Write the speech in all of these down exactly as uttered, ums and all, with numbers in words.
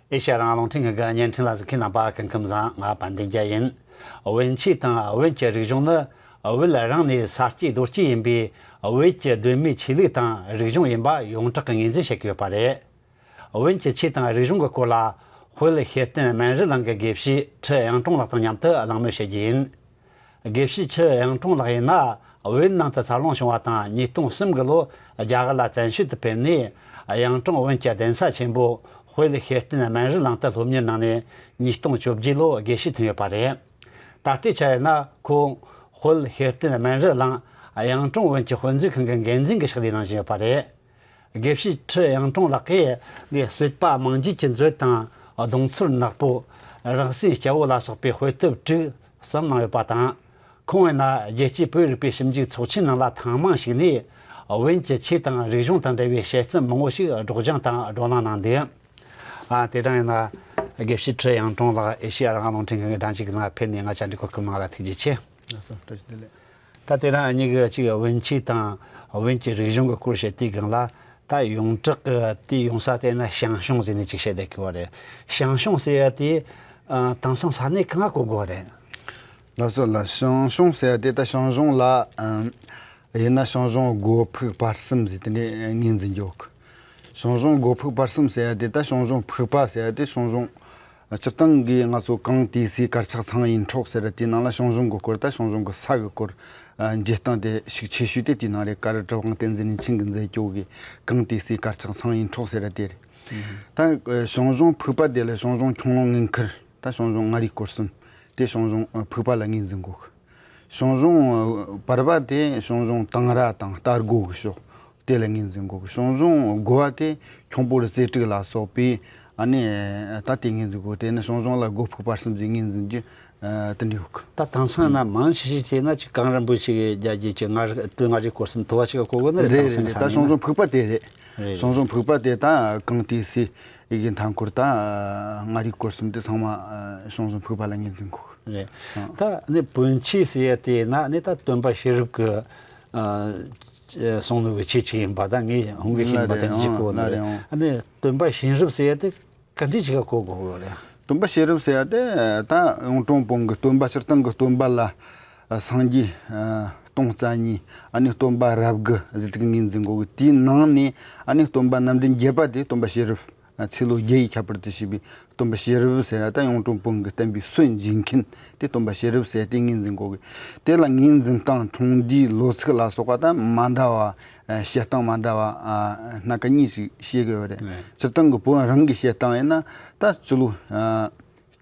ཨེ་ཤ་ཡ་རང་དབང་རླུང་འཕྲིན་ཁང་གི་བརྙན་འཕྲིན་ལ་གཟིགས་མཁན་རྣམ་པ་སྐུ་ཁམས་བཟང་། ང་དཔལ་ལྡན་རྒྱལ་ཡིན། བོན་ཆོས་དང་བོན་གྱི་རིག་གཞུང་ནི་བོད་རང་ནས་ས་སྐྱེས་རྡོ་སྐྱེས་ཡིན་པས། བོད་ཀྱི་གདོད་མའི་ཆོས་ལུགས་དང་རིག་གཞུང་ཡིན་པ་ཡོངས་གྲགས་ཀྱི་ངོས་འཛིན་བྱེད་ཀྱི་ཡོད་པ་རེད། བོན་གྱི་ཆོས་དང་རིག་གཞུང་གི་སྐོར་ལ། དཔལ་ཤེར་བསྟན་སྨན་རི་གླིང་གི་དགེ་བཤེས་ཁྲི་གཡུང་དྲུང་ལགས་དང་མཉམ་དུ་གླེང་མོལ་བྱེད་རྒྱུ་ཡིན། དགེ་བཤེས་ཁྲི་གཡུང་དྲུང་ལགས་ཡིན་ན། བོད་ནང་དུ་འཚར་ལོངས་བྱུང་བ་དང་། ཉིས་སྟོང་གསུམ་གྱི་ལོ་རྒྱ་གར་ལ་བཙན་བྱོལ་དུ་ཕེབས་ནས། གཡུང་དྲུང་བོན་གྱི་གདན་ས་ཆེན་པོ་དཔལ་ཤེར་བསྟན་སྨན་རི་གླིང་དུ་སློབ་གཉེར་གནང་ནས། ཉིས་སྟོང་བཅོ་བརྒྱད་ལོ་དགེ་བཤེས་ཐོན་ཡོད་པ་རེད། ད་ལྟའི་ཆར་ཡིན་ན། ཁོང་དཔལ་ཤེར་བསྟན་སྨན་རི་གླིང་གཡུང་དྲུང་བོན་གྱི་དཔེ་མཛོད་ཁང་གི་འགན་འཛིན་གྱི་ཕྱག་ལས་གནང་བཞིན་ཡོད་པ་རེད། དགེ་བཤེས་ཁྲི་གཡུང་དྲུང་ལགས་ཀྱིས། ལས་སྲིད་པ་རྨང་རྒྱུད་ཀྱི་མཛོད་དང་། གདུང་ཚོར་ནག་པོ། རགས་ཟིན་སྐྱ་བོ་ལ་སོགས་པའི་དཔེ་དེབ་དྲུག་གསུམ་གནང་ཡོད་པ་དང་། ཁོང་ཡིན་ན་རྒྱལ་སྤྱིའི་བོད་རིག་པའི་ཞིབ་འཇུག་ཚོགས་ཆེན་ནང་ལ་ཐེངས་མང་ཞུགས་ནས། བོན་གྱི་ཆོས་དང་རིག་གཞུང་དང་འབྲེལ་བའི་དཔྱད་རྩོམ་མང་བོ་ཞིག་སྒྲོག་སྦྱང་དང་བགྲོ་གླེང་གནང་འདུག་ཨ། དེ་རིང་ཡིན་ན་དགེ་བཤེས་ཁྲི་གཡུང་དྲུང་ལགས་ཨེ་ཤེ་ཡ་རང་དབང་རླུང་འཕྲིན་ཁང་གི་སྒྲ་འཇུག་ནང་ཕེབས་ནས་ང་བཅར་འདྲི་གོ་སྐབས་གནང་བ་ལ་ཐུགས་རྗེ་ཆེ། ལགས་སོ། བཀྲ་ཤིས་བདེ་ལེགས། ད་དེ་རིང་ཨ་ནི་གི་ཅིག་བོན་ཆོས་དང་བོན་གྱི་རིག་གཞུང་གི་སྐོར་བཤད་དུས་སྒང་ལ། ད་ཡོངས་གྲགས་ཀྱི་དེ་ཡོང་ས་དེ་ན་ཞང་ཞུང་ཟེར་ནས་ཅིག་བཤད་བསྡད་ཀྱི་ཡོད་རེད། ཞང་ཞུང་ཟེར་ཡ་དེ། ཨ། དེང་སང་ས་གནས་གང་གོ་དགོས་རེད། ལགས་སོ་ལགས། ཞང་ཞུང་ཟེར་ཡ་དེ་ད་ཞང་ཞུང་ལ། ཨམ། ཡིན་ན་ཞང་ཞུང་སྒོ་ཕུག་བར་གསུམ་ཟེར་དེ་འདྲའི་ངོས་འཛིན་རྒྱུ་ཡོད་གི། ཞང་ཞུང་སྒོ་ཕུག་བར་གསུམ་ཟེར་ཡ་དེ་ད་ཞང་ཞུང་ཕུག་པ་ཟེར་ཡ་དེ་ཞང་ཞུང་། སྤྱིར་བཏང་གི་ང་ཚོ་གངས་ཏི་སེའི་དཀར་ཆག་ཚངས་ཡིན་འཕྲོག་ཟེར་ར་དེའི་ནང་ལ་ཞང་ཞུང་གི་སྐོར། ད་ཞང་ཞུང་གི་ས་གི་སྐོར། ཨ། འབྱེད་སྟངས་དེ་ཤུགས་ཆེ་ཤོས་དེ་དེའི་ནང་རེད། ཀ་རི་གྲུབ་དབང་བསྟན་འཛིན་རིན་ཆེན་གྱིས་མཛད་ཀྱོག་གི་གངས་ཏི་སེའི་དཀར་ཆག་ཚངས་ཡིན་འཕྲོག་ཟེར་ར་དེ་རེད། ད་ཞང་ཞུང་ཕུག་པ་དེ་ལ་ཞང་ཞུང་ཁྱུང་ལུང་མངོན་མཁར། ད་ཞང་ཞུང་མངའ་རིས་སྐོར་གསུམ་དེ་ཞང་ཞུང་ཕུག་པ་ལ་ངོས་འཛིན་གོ་གི། ཞང་ཞུང་བར་པ་དེ་ཞང་ཞུང་དང་ར་དང་རྟ་སྒོ་གི་ཕྱོགས། དེ་ལ་ངོས་འཛིན་གོ་གི། ཞང་ཞུང་སྒོ་བ་དེ་ཁྱུང་པོ་རི་རྩེ་དྲུག་ལ་སོགས་པའི། ཨ་ནི་ད་དེ་ངོས་འཛིན་གོ། དེ་ནི་ཞང་ཞུང་ལ་སྒོ་ཕུག་བར་གསུམ་ཟེར་ངོས་འཛིན་རྒྱུ། ཨ། དེ་འདྲ་ཡོད་གི། ད་དེང་སང་ན་མང་ཆེ་ཤོས་བྱས་ན་ཅིག་གངས་རིན་པོ་ཆེ་གི་རྒྱལ་རྒྱུད་ཀྱི་མངའ་རིས་སྟོད་མངའ་རིས་སྐོར་གསུམ་དུ་བ་ཞིག་ག་གོ་གི་ནི་རེད། དེང་སང་ས་ད་གནས་ཞང་ན། ཞུང་ཕུག་པ་དེ་རེད། རེད། ཞང་ཞུང་ཕུག་པ་དེ་ད་གངས་ཏི་སེ་ཡི་གི་མཐའ་འཁོར། ད་མངའ་རིས་སྐོར་གསུམ་དེ་ཚང་མ་ཞང་ཞུང་ཕུག་པ་ལ་ངོས་འཛིན་གོ་གི། རེད། ཨ། ད་ནི་བོན་ཆོས་ཟེར་ཡ་དེ་ན་ནི་ད་སྟོན་པ་ཤེས་རབ་ཀྱི། ཨ། གསུང་ནོར་གྱི་ཆོས་གཅིག་ཡིན་པ་ད་ངས་ཧོང་གི་ཤེས་པ་ད་ལགས་རེད། ཨང་། ཅིག་གོ་ནི་ལགས་རེད། རེད། ཨང་། ཨ་ནི་སྟོན་པ་ཤེས་རབ་ཟེར་ཡ་དེ་ག་འདྲ་ཅིག་ག་གོ་དགོས་རེད། སྟོན་པ་ཤེས་རབ་ཟེར་ཡ་དེ་ད་གཡུང་དྲུང་བོན་གྱི་སྟོན་པ། སྤྱིར་བཏང་གི་སྟོན་པ་ལ། ཨ། སངས་རྒྱས། ཨ། སྟོང་རྩ་གཉིས། ཨ་ནི་སྟོན་པ་རབ་དགུ་ཟེར་དེ་གི་ངོས་འཛིན་གོ་གི། དེའི་ནང་ནས་ཨ་ནི་སྟོན་པ་རྣམ་འདྲེན་བརྒྱད་པ་དེ་སྟོན་པ་ཤེས་རབ། ཚེ་ལོ་བརྒྱད་ཡི་ཁྱད་པར་དུ་བྱས་པའི་སྟོན་པ་ཤེས་རབ་ཟེར་ཡ་ད་གཡུང་དྲུང་བོན་གྱི་བསྟན་པའི་སྲོལ་འབྱེད་མཁན་དེ་སྟོན་པ་ཤེས་རབ་ཟེར་དེ་ངོས་འཛིན་གོ་གི། དེ་ལ་ངོས་འཛིན་སྟངས། འཁྲུངས་འདས། ལོ་ཚིགས་ལ་སོགས་པ་ད་མ་འདྲ་བ། ཨ། བཤད་སྟངས་མ་འདྲ་བ། ཨ། སྣ་ཁ་གཉིས་ཤིག་བཤད་གི་ཡོད་རེད། རེད། སྤྱིར་བཏང་གི་བོན་རང་གི་བཤད་སྟངས་ཡིན་ན་ད་སྤྱི་ལོ། ཨ།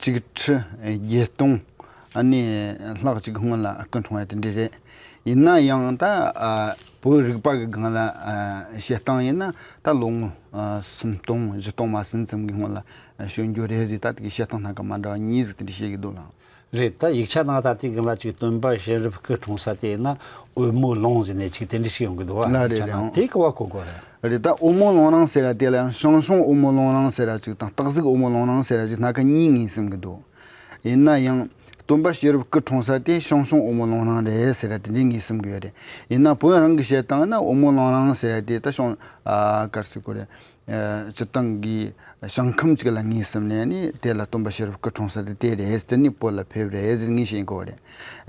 ཆིག་ཁྲི་བརྒྱད་སྟོང་། ཨ་ནི་ལྷག་ཅིག་སྔོན་ལ་སྐུ་འཁྲུངས་ཡ་དེ་འདྲ་རེད། ཡིན་ན་ཡང་ད། ཨ། བོད་རིག་པ་གི་སྒང་ལ། ཨ། བཤད་སྟངས་ཡིན་ན་ད་ལོ་ངོ། ཨ། སུམ་སྟོང་བཞི་སྟོང་མ་ཟིན་ཙམ་གྱི་སྔོན་ལ་བྱོན་རྒྱུ་རེད་ཟེར། ད་དེ་གི་བཤད་སྟངས་སྣ་ཁ་མ་འདྲ་བ་གཉིས་ཟིག་དེ་འདྲ་བཤད་གི་འདུག་ལགས། རེད། ད་ཡིག་ཆ་ནང་ད་ལྟའི་སྒང་ལ་ཅིག་སྟོན་པ་ཤེས་རབ་སྐུ་འཁྲུངས་ས་དེ་ཡིན་ན་འོལ་མོ་ལུང་ཟེར་ནས་ཅིག་དེ་འདྲ་ཞིག་ཡོང་གི་འདུག་བ། ལགས་རེད། ཡིག་ཆ་རེད། ནང་། ཨང་། དེ་ག་བ་གོ་དགོས་རེད། རེད། ད་འོལ་མོ་ལུང་རིང་ཟེར་ཡ་དེ་ལ་ཡང་ཞང་ཞུང་འོལ་མོ་ལུང་རིང་ཟེར་ཡ་ཅིག་དང་། སྟག་གཟིག་འོལ་མོ་ལུང་རིང་ཟེར་ཡ་ཅིག་སྣ་ཁ་གཉིས་ངོས་ཟིན་གི་འདུག། ཡིན་ན་ཡང་སྟོན་པ་ཤེས་རབ་སྐུ་འཁྲུངས་ས་དེ་ཞང་ཞུང་འོལ་མོ་ལུང་རིང་རེད་ཟེར་ཡ་དེ་འདྲ་ངོས་ཟིན་གི་ཡོད་རེད། ཡིན་ན་བོན་རང་གི་བཤད་སྟངས་ན་འོལ་མོ་ལུང་རིང་ཟེར་ཡ་དེ་ད་ཞང་། ཨ། ག་རེ་ཟེར་དགོས་རེད། ཨ། སྤྱིར་བཏང་གི་ཞིང་ཁམས་གཅིག་ལ་ངོས་ཟིན་ནས་ནི་དེ་ལ་སྟོན་པ་ཤེས་རབ་སྐུ་འཁྲུངས་ས་དེ་དེ་རེད། དེ་ནས་བོད་ལ་ཕེབས་རེད་ཟེར་ངས་བཤད་གོ་རེད།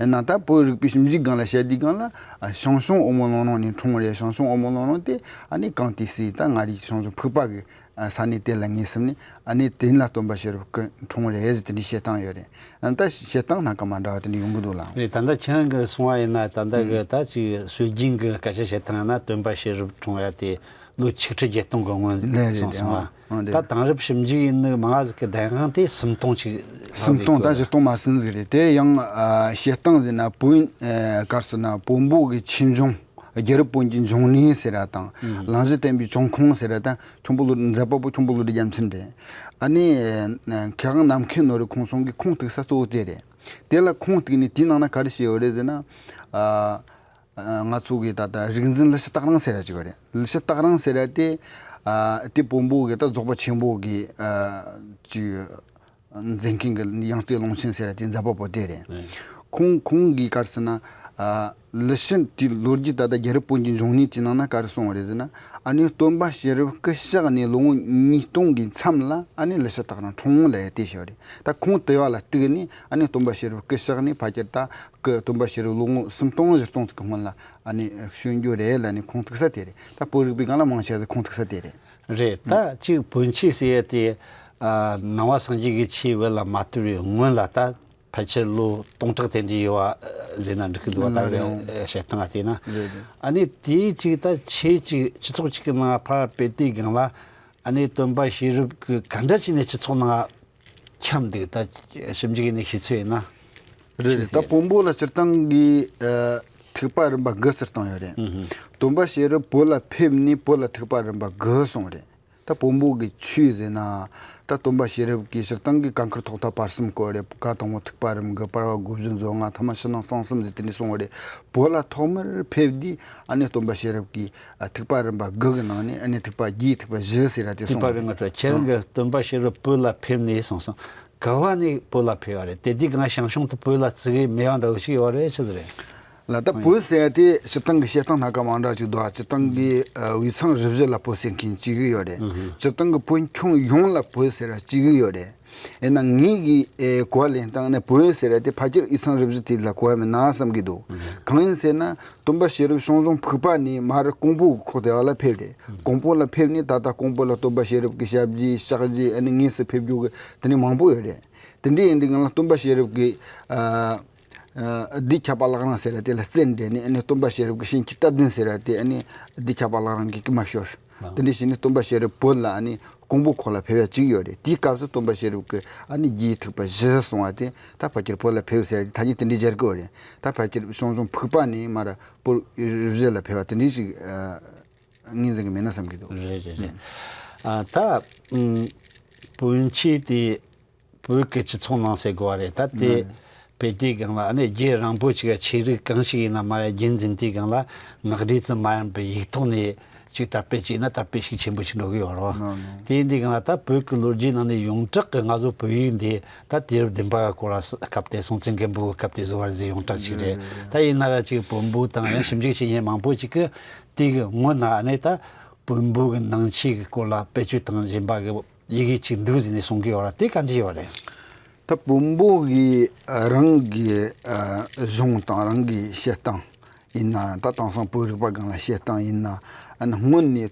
ཡིན་ན་ད་བོད་རིག་པའི་ཞིབ་འཇུག་སྒང་ལ་བཤད་དུས་སྒང་ལ། ཨ། ཞང་ཞུང་འོལ་མོ་ལུང་རིང་ནས་འཁྲུངས་རེད། ཞང་ཞུང་འོལ་མོ་ལུང་རིང་དེ་ཨ་ནི་གངས་ཏི་སེ་ད་མངའ་རིས་ཞང་ཞུང་ཕུག་པ་གི། ཨ། ས་གནས་དེ་ལ་ངོས་ཟིན་ནས། ཨ་ནི་དེ་ལ་སྟོན་པ་ཤེས་རབ་སྐུ་འཁྲུངས་རེད་ཟེར་དེ་འདྲའི་བཤད་སྟངས་ཡོད་རེད། ཨ། ད་བཤད་སྟངས་སྣ་ཁ་མ་འདྲ་བ་དེ་འདྲ་ཡོང་གི་འདུག་ལགས། རེད། ད་ལྟ་ཁྱེད་རང་གིས་གསུངས་པ་ཡིན་ན་ད་ལྟ་གི། ཨང་། ད་ཅིག་སྲོལ་རྒྱུན་གི་སྐད་ཆ་བཤད་སྟངས་ཡིན་ན་སྟོན་པ་ཤེས་རབ་འཁྲུངས་ཡ་དེ་ལོ་ཆིག་ཁྲི་བརྒྱད་སྟོང་གི་སྔོན་ཟིག་ལགས་རེད། གསུངས་སོང་བ། ཨང་། ཨང་། རེད། ད་དེང་རབས་ཞིབ་འཇུག་ཡིན་ནི་མང་ཟིག་གི་གདན་དབང་དེ་སུམ་སྟོང་ཅིག་ལྷག་སུམ་སྟོང་ཟིག་ད་གོ་བཞི་སྟོང་མ་ཟིན་ཟིག་རེད། དེ་ཡང་། ཨ། བཤད་སྟངས་ཟེར་ན་བོན། ཨ། ག་རེ་ཟེར་ན་བོན་པོ་གི་ཆོས་འབྱུང་། རྒྱལ་རབས་བོན་གྱི་འབྱུང་གནས་ཟེར་ར་དང་། ཨང་། གླང་རྗེ་བསྟན་པའི་བྱུང་ཁུངས་ཟེར་ར་དང་། ཁྱུང་པོ་བློ། མཛད་པ་པོ་ཁྱུང་པོ་བློ་གྲོས་རྒྱལ་མཚན་རེད། ཨ་ནི། ཨ། མཁས་དབང་ནམ་མཁའི་ནོར་བུ་ཁོང་གསུམ་གྱིས་ཁུངས་གཏུགས་ས་གཙོ་བོ་དེ་རེད། དེ་ལ་ཁུངས་གཏུགས་ནས་དེའི་ནང་ན་ག་རེ་བཤད་ཡོད་རེད་ཟེར་ན། ཨ། ཨ། ང་ཚོ་གི་ད་ལྟ་རིག་འཛིན་ཀླུ་ཤུ་སྟག་རིང་ཟེར་ར་ཅིག་ཡོད་རེད། ཀླུ་ཤུ་སྟག་རིང་ཟེར་ར་དེ། ཨ། དེ་བོན་པོ་གི་ད་རྫོགས་པ་ཆེན་པོ་གི། ཨ། ཅིག་མཛད་མཁན་གྱི་ཡང་རྩེ་ཀློང་ཆེན་ཟེར་ར་དེ་མཛད་པ་པོ་དེ་རེད། རེད། ཁོང་ཁོང་གིས་ག་རེ་ཟེར་ན། ཨ། ལི་ཤི་དེའི་ལོ་རྒྱུས། ད་ལྟ་རྒྱལ་རབས་བོད་ཀྱི་འབྱུང་གནས་དེའི་ནང་ན་ག་རེ་གསུངས་པ་རེད་ཟེར་ན། ཨ་ནི་སྟོན་པ་ཤེས་རབ་སྐུ་གཤེགས་ནས་ལོ་ངོ་ཉིས་སྟོང་གི་མཚམས་ལ། ཨ་ནི་ལི་ཤི་སྟག་རོང་འཁྲུངས་ལབ་ཡ་དེ་བྱས་པ་རེད། ད་ཁུངས་དེ་བ་ལ་གཏུགས་ནས། ཨ་ནི་སྟོན་པ་ཤེས་རབ་སྐུ་གཤེགས་ནས་ཕལ་ཆེར་ད་གི་སྟོན་པ་ཤེས་རབ་ལོ་ངོ་སུམ་སྟོང་བཞི་སྟོང་ཙམ་གྱི་སྔོན་ལ་ཨ་ནི་བྱོན་རྒྱུ་རེད་ལབ་ནས་ཁུངས་གཏུགས་ས་དེ་རེད། ད་བོད་རིག་པའི་སྒང་ལ་མང་ཆེ་བ་ཁུངས་གཏུགས་ས་དེ་རེད། རེད། ད་གཅིག་བོན་ཆོས་ཟེར་ཡ་དེ། ཨ། ནང་པ་སངས་རྒྱས་ཀྱི་ཆོས་བོད་ལ་མ་དར་བའི་སྔོན་ལ། ད་ཕལ་ཆེར་ལོ་སྟོང་ཕྲག་དེ་འདྲའི་ཡོད་པ་ཟེར་ན་འགྲིག་གི་འདུག་བ། ད་ལགས་རེད། བཤད་སྟངས་དེ་ན། རེད་རེད། ཨ་ནི་དེའི་གཅིག་ད་ཆོས་གཅིག་སྤྱི་ཚོགས་གཅིག་གི་ནང་ཕར་སྤེལ་དུས་སྒང་ལ། ཨ་ནི་སྟོན་པ་ཤེས་རབ་ཀྱིས་ག་འདྲ་བྱས་ནས་སྤྱི་ཚོགས་ནང་འཁྱམས་འདུག། ད་ཞིབ་འཇུག་ཡིན་ནས་ཤེས་ཚོད་ཡིན་ན། རེད་རེད། ད་བོན་པོ་ལ་སྤྱིར་བཏང་གི། ཨ། ཐེག་པ་རིམ་པ་དགུ་ཟེར་བཏང་ཡོད་རེད། ཨུ་ཧུ། སྟོན་པ་ཤེས་རབ་བོད་ལ་ཕེབས་ནས་བོད་ལ་ཐེག་པ་རིམ་པ་དགུ་གསུངས་རེད། ད་བོན་པོ་གི་ཆོས་ཟེར་ན། ད་སྟོན་པ་ཤེས་རབ་ཀྱིས་སྤྱིར་བཏང་གི་བཀའ་འཁོར་ཐོག་མཐའ་བར་གསུམ་བསྐོར་རེད། བཀའ་དང་པོ་ཐེག་པ་རིམ་དགུ། བར་པ་སྒོ་བཞི་མཛོད་ལྔ། ཐ་མ་ཕྱི་ནང་གསང་གསུམ་ཟེར་དེ་འདྲ་གསུངས་པ་རེད། བོད་ལ་ཐོག་མར་ཕེབས་དུས་ཨ་ནི་སྟོན་པ་ཤེས་རབ་ཀྱིས། ཨ། ཐེག་པ་རིམ་པ་དགུ་གི་ནང་ནས་ཨ་ནི་ཐེག་པ་བརྒྱད། ཐེག་པ་བཞི་ཟེར་ར་དེ་ཐེག་པ་གསུངས་པ་རིམ་པ་རེད། ཁྱེད་རང་གིས་སྟོན་པ་ཤེས་རབ་བོད་ལ་ཕེབས་ནས་གསུངས་སོང་། ག་བ་ནས་བོད་ལ་ཕེབས་པ་རེད། དེ་དུས་སྒང་ཞང་ཞུང་དུ་བོད་ལ་བཙུགས་ཡས་མེད་པ་འདྲ་བོ་ཞིག་ཡོད་རེད། ཅི་ཟེར་རེད། ལགས། ད་བོད་ཟེར་ཡ་དེ་སྤྱིར་བཏང་གི་བཤད་སྟངས་སྣ་ཁ་མང་དྲགས་ཅིག་འདུག། ཨ། སྤྱིར་བཏང་གི། ཨ། དབུས་གཙང་རུ་བཞི་ལ་བོད་ཟེར་མཁན་གཅིག་ཡོད་རེད། ཨུ་ཧུ། སྤྱིར་བཏང་གི་བོད་ཁྱོན་ཡོངས་ལ་བོད་ཟེར་བ་གཅིག་ཡོད་རེད། ཡིན་ན་ངེད་ཀྱི། ཨེ། གོ་བ་ལེན་སྟངས་ནས་བོད་ཟེར་བ་དེ་ཕལ་ཆེར་དབུས་གཙང་རུ་བཞི་དེ་ལ་གོ་བ་མེད་ན་བསམ་གྱི་འདུག། ཨུ་ཧུ། གང་ཡིན་ཟེར་ན། སྟོན་པ་ཤེས་རབ་ཞང་ཞུང་ཕུག་པ་ནས་མར་ཀོང་པོ་གི་ཁོག་དེ་བ་ལ་ཕེབས་རེད། ཨུ་ཧུ། ཀོང་པོ་ལ་ཕེབས་ནས་ད་ལྟ་ཀོང་པོ་ལ་སྟོན་པ་ཤེས་རབ་ཀྱི་ཞབས་རྗེས་ཕྱག་རྗེས། ཨ་ནི་དངོས་སུ་ཕེབས་རྒྱུ་གི་དེ་ནས་མང་པོ་ཡོད་རེད། དེ་འདྲ་ཡིན་དུས་སྒང་ལ་སྟོན་པ་ཤེས་རབ་ཀྱི། ཨ། ཨ། བདུད་ཁྱབ་པ་ལག་རིང་ཟེར་བ་དེ་ལ་རྩེད་འགྲན་ནས། ཨ་ནི་སྟོན་པ་ཤེས་རབ་ཀྱི་བྱིན་གྱིས་བཏབ་དོན་ཟེར་བ་དེ། ཨ་ནི་བདུད་ཁྱབ་པ་ལག་རིང་གིས་སྐུ་མ་ཤོར། ལགས། དེ་འདྲ་བྱས་ནས་སྟོན་པ་ཤེས་རབ་བོད་ལ་ཨ་ནི་ཀོང་པོ་ཁོག་ལ་ཕེབས་ཡ་གཅིག་ཡོད་རེད། དེའི་སྐབས་སུ་སྟོན་པ་ཤེས་རབ་ཀྱིས་ཨ་ནི་རྒྱའི་ཐེག་པ་བཞི་གསུངས་པ་དེ། ད་ཕལ་ཆེར་བོད་ལ་ཕེབས་ཟེར་བ་དེ་ཐ་སྙད་དེ་འདྲ་སྦྱར་གི་ཡོད་རེད། ད་ཕལ་ཆེར་ཞང་ཞུང་ཕུག་པ་ནས་མར་བོད་རུ་བཞི་ལ་ཕེབས་པ་དེ་འདྲ་ཞིག། ཨ། ངོས་འཛིན་གྱི་མེད་ན་བསམ་གྱི་འདུག། རེད་རེད་རེད། ཨ། ད། ཨུམ། བོན་ཆོས་དེ་བོད་ཀྱི་སྤྱི་ཚོགས་ནང་ཟེར་དགོས་པ་རེད། ད་དེ། ཨ། ཕེབས་དུས་སྒང་ལ་ཨ་ནི་རྒྱུད་རིང་པོ་ཅིག་ག་ཆོས་རིག་གང་ཞིག་ཡིན་ན་མ་རེད། རྒྱུན་འཛིན་དུས་སྒང་ལ་ངག་འགྲེལ་ཙམ་མ་ཡིན་པའི་ཡིག་ཐོག་ནས་ཅིག་དར་སྤེལ་བྱས་ན་དར་སྤེལ་ཤུགས་ཆེན་པོ་ཞིག་འགྲོ་གི་ཡོད་རེད། ཨ། དེ་ཡིན་དུས་སྒང་ལ་ད་བོད་ཀྱི་ལོ་རྒྱུས་ནང་ནས་ཡོངས་གྲགས་ཀྱི་ང་ཚོ་བོད་ཡིག་འདི་ད་དུས་རབས་བདུན་པ་གི་སྐོར་ལ་སྐབས་དེ་སྲོང་བཙན་སྒམ་པོ་གི་སྐབས་དེ་བཟོ་བ་ཟིག་ཡོངས་གྲགས་ཅིག་རེད། ད་ཡིན་ན་ར་ཅིག་བོན་པོ་དང་ཡང་ཞིབ་འཇུག་བྱེད་མཁན་མང་པོ་ཅིག་གིས་དེ་གི་སྔོན་ན་ཨ་ནི་ད་བོན་པོ་གི་ནང་ཆོས་ཀྱི་སྐོར་ལ་བེད་སྤྱོད་བཏང་བཞིན་པ་གི་ཡི་གེ་ཅིག་འདུག་ཟེར་ནས་གསུང་གི་ཡོད་ར། དེ་ག་འདྲ་ཡོད་རེད། ད་བོན་པོ་གི་རང་གི་གཞུང་དང་རང་གི་བཤད་སྟངས་ཡིན་ན། ད་དེང་སང་བོད་རིག་པ་སྒང་ལ་བཤད་སྟངས་ཡིན་ན། ཨ་ནི་སྔོན་ནས་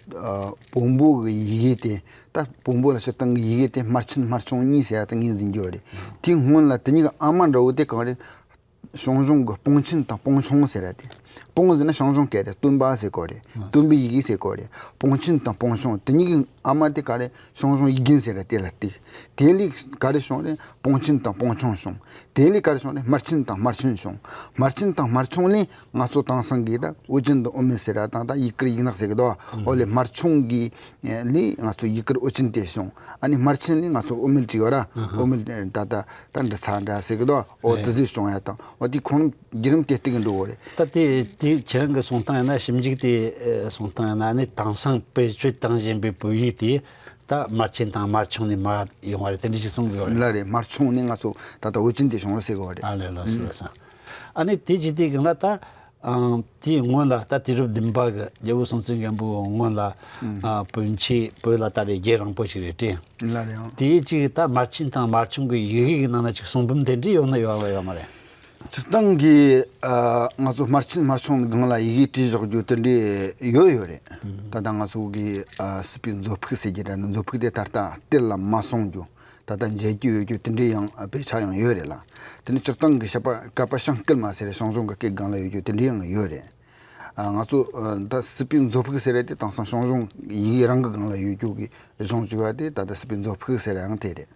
བོན་པོ་གི་ཡི་གེ་དེ། ད་བོན་པོ་ལ་སྤྱིར་བཏང་གི་ཡི་གེ་དེ་སྨར་ཆེན་སྨར་ཆུང་གཉིས་ཟེར་ཡ་ད་ངོས་འཛིན་གྱི་ཡོད་རེད། དེའི་སྔོན་ལ་དེ་གཉིས་ཀྱི་ཨ་མ་འདྲ་བོ་དེ་གང་རེད། ཞང་ཞུང་གི་སྤང་ཆེན་དང་སྤང་ཆུང་ཟེར་ར་དེ། སྤང་ཟེར་ན་ཞང་ཞུང་སྐད་རེད། སྟོན་པ་ཟེར་གོ་རེད། སྟོན་པའི་ཡི་གེ་ཟེར་གོ་རེད། སྤང་ཆེན་དང་སྤང་ཆུང་དེ་གཉིས་ཀྱི་ཨ་མ་དེ་ག་རེ། ཞང་ཞུང་ཡིག་རྒྱན་ཟེར་ར་དེ་ལ་བཏུགས། དེ་ལས་ག་རེ་བྱུང་རེད། སྤང་ཆེན་དང་སྤང་ཆུང་བྱུང་། དེ་ལས་ག་རེ་བྱུང་རེད། སྨར་ཆེན་དང་སྨར་ཆུང་བྱུང་། སྨར་ཆེན་དང་སྨར་ཆུང་ལས་ང་ཚོ་དེང་སང་གི་ད་ཨོ་རྒྱན་དང་ཨོ་རྨད་ཟེར་ར་དང་། ད་ཡུ་གུར་ཡིག་ནག་ཟེར་གི་འདུག། ཨོ་ལེ། སྨར་ཆུང་གི་ལས་ང་ཚོ་ཡུ་གུར་ཨོ་རྒྱན་དེ་བྱུང་། ཨ་ནི་སྨར་ཆེན་ལས་ང་ཚོ་ཨོ་རྨད་ཅིག་ཡོད་ར། ཨོ་རྨད་ད་ད་ད་འབྲི་ཚ་འདྲ་ཟེར་གི་འདུག། ཨོ་དེ་ཚོས་བྱུང་ཡ་དང་། ཨོ་དེ་ཁོང་བརྒྱུད་རིམ་དེ་ལྟ་གི་འགྲོ་གི་རེད། ད་དེ་དེ་ཁྱེད་རང་གི་གསུང་སྟངས་ཡིན་ན། ཞིབ་འཇུག་དེ་གསུང་སྟངས་ཡིན་ན། ཨ་ནི་དེང་སང་བེད་སྤྱོད་བཏང་བཞིན་པའི་བོད་ཡིག་དེ་ད་སྨར་ཆེན་དང་སྨར་ཆུང་ནས་མར་ཡོང་བ་རེད། དེ་འདྲ་ཞིག་གསུང་གི་ཡོད་རེད། ལགས་རེད། སྨར་ཆུང་ནས་ང་ཚོ་ད་ལྟ་ཨོ་རྒྱན་དེ་བྱུང་བ་ཟེར་གི་ཡོད་རེད། ཨ་ལེ། ལགས་སོ། ལགས་སོ། ཨ་ནི་དེ་བྱེད་དུས་སྒང་ལ་ད། ཨང་། དེའི་སྔོན་ལ་ད་དུས་རབས་བདུན་པ་གི་རྒྱལ་པོ་སྲོང་བཙན་སྒམ་པོའི་སྔོན་ལ། ཨ། བོན་ཆོས་བོད་ལ་ད་རེས་རྒྱུན་རིང་པོ་ཞིག་རེད་དྲན། ལགས་རེད། ཨང་། དེའི་གཅིག་ད་སྨར་ཆེན་དང་སྨར་ཆུང་གི་ཡི་གེ་གི་ནང་ན་ཅིག་གསུང་འབུམ་དེ་འདྲ་ཡོད་ན་ཡོད་པ་ཡོད་མ་རེད། སྤྱིར་བཏང་གི། ཨ། ང་ཚོ་སྨར་ཆེན་སྨར་ཆུང་སྒང་ལ་ཡི་གེ་བྲིས་བཞག་རྒྱུ་དེ་འདྲ་ཡོད་ཡོད་རེད། ད་ལྟ་ང་ཚོ་གི། ཨ། སྲིད་པའི་མཛོད་ཕུགས་ཟེར་གྱི་ར། མཛོད་ཕུགས་དེ་ད་ལྟ་གཏེར་ལ་མ་སོང་རྒྱུ། ད་ལྟ་མཇལ་རྒྱུ་ཡོད་རྒྱུ་དེ་འདྲའི་ཡང་དཔེ་ཆ་ཡང་ཡོད་རེད་ལ། དེ་ནས་སྤྱིར་བཏང་གི་བཤད་པ་བསྐལ་པ་བྱང་བསྐལ་མ་ཟེར་རེད། ཞང་ཞུང་གི་སྐད་སྒང་ལ་ཡོད་རྒྱུ་དེ་འདྲའི་ཡང་ཡོད་རེད། ཨ། ང་ཚོ། ཨ། ད་སྲིད་པའི་མཛོད་ཕུགས་ཟེར་རེད་དེ་དེང་སང་ཞང་ཞུང་ཡི་གེ་རང་གི་སྒང་ལ་ཡོད་རྒྱུ་གི་གཞུང་བཅུ་པ་དེ་ད་ལྟ་སྲིད་པའི་མཛོད་ཕུགས་ཟེར་ཡང་དེ་རེད།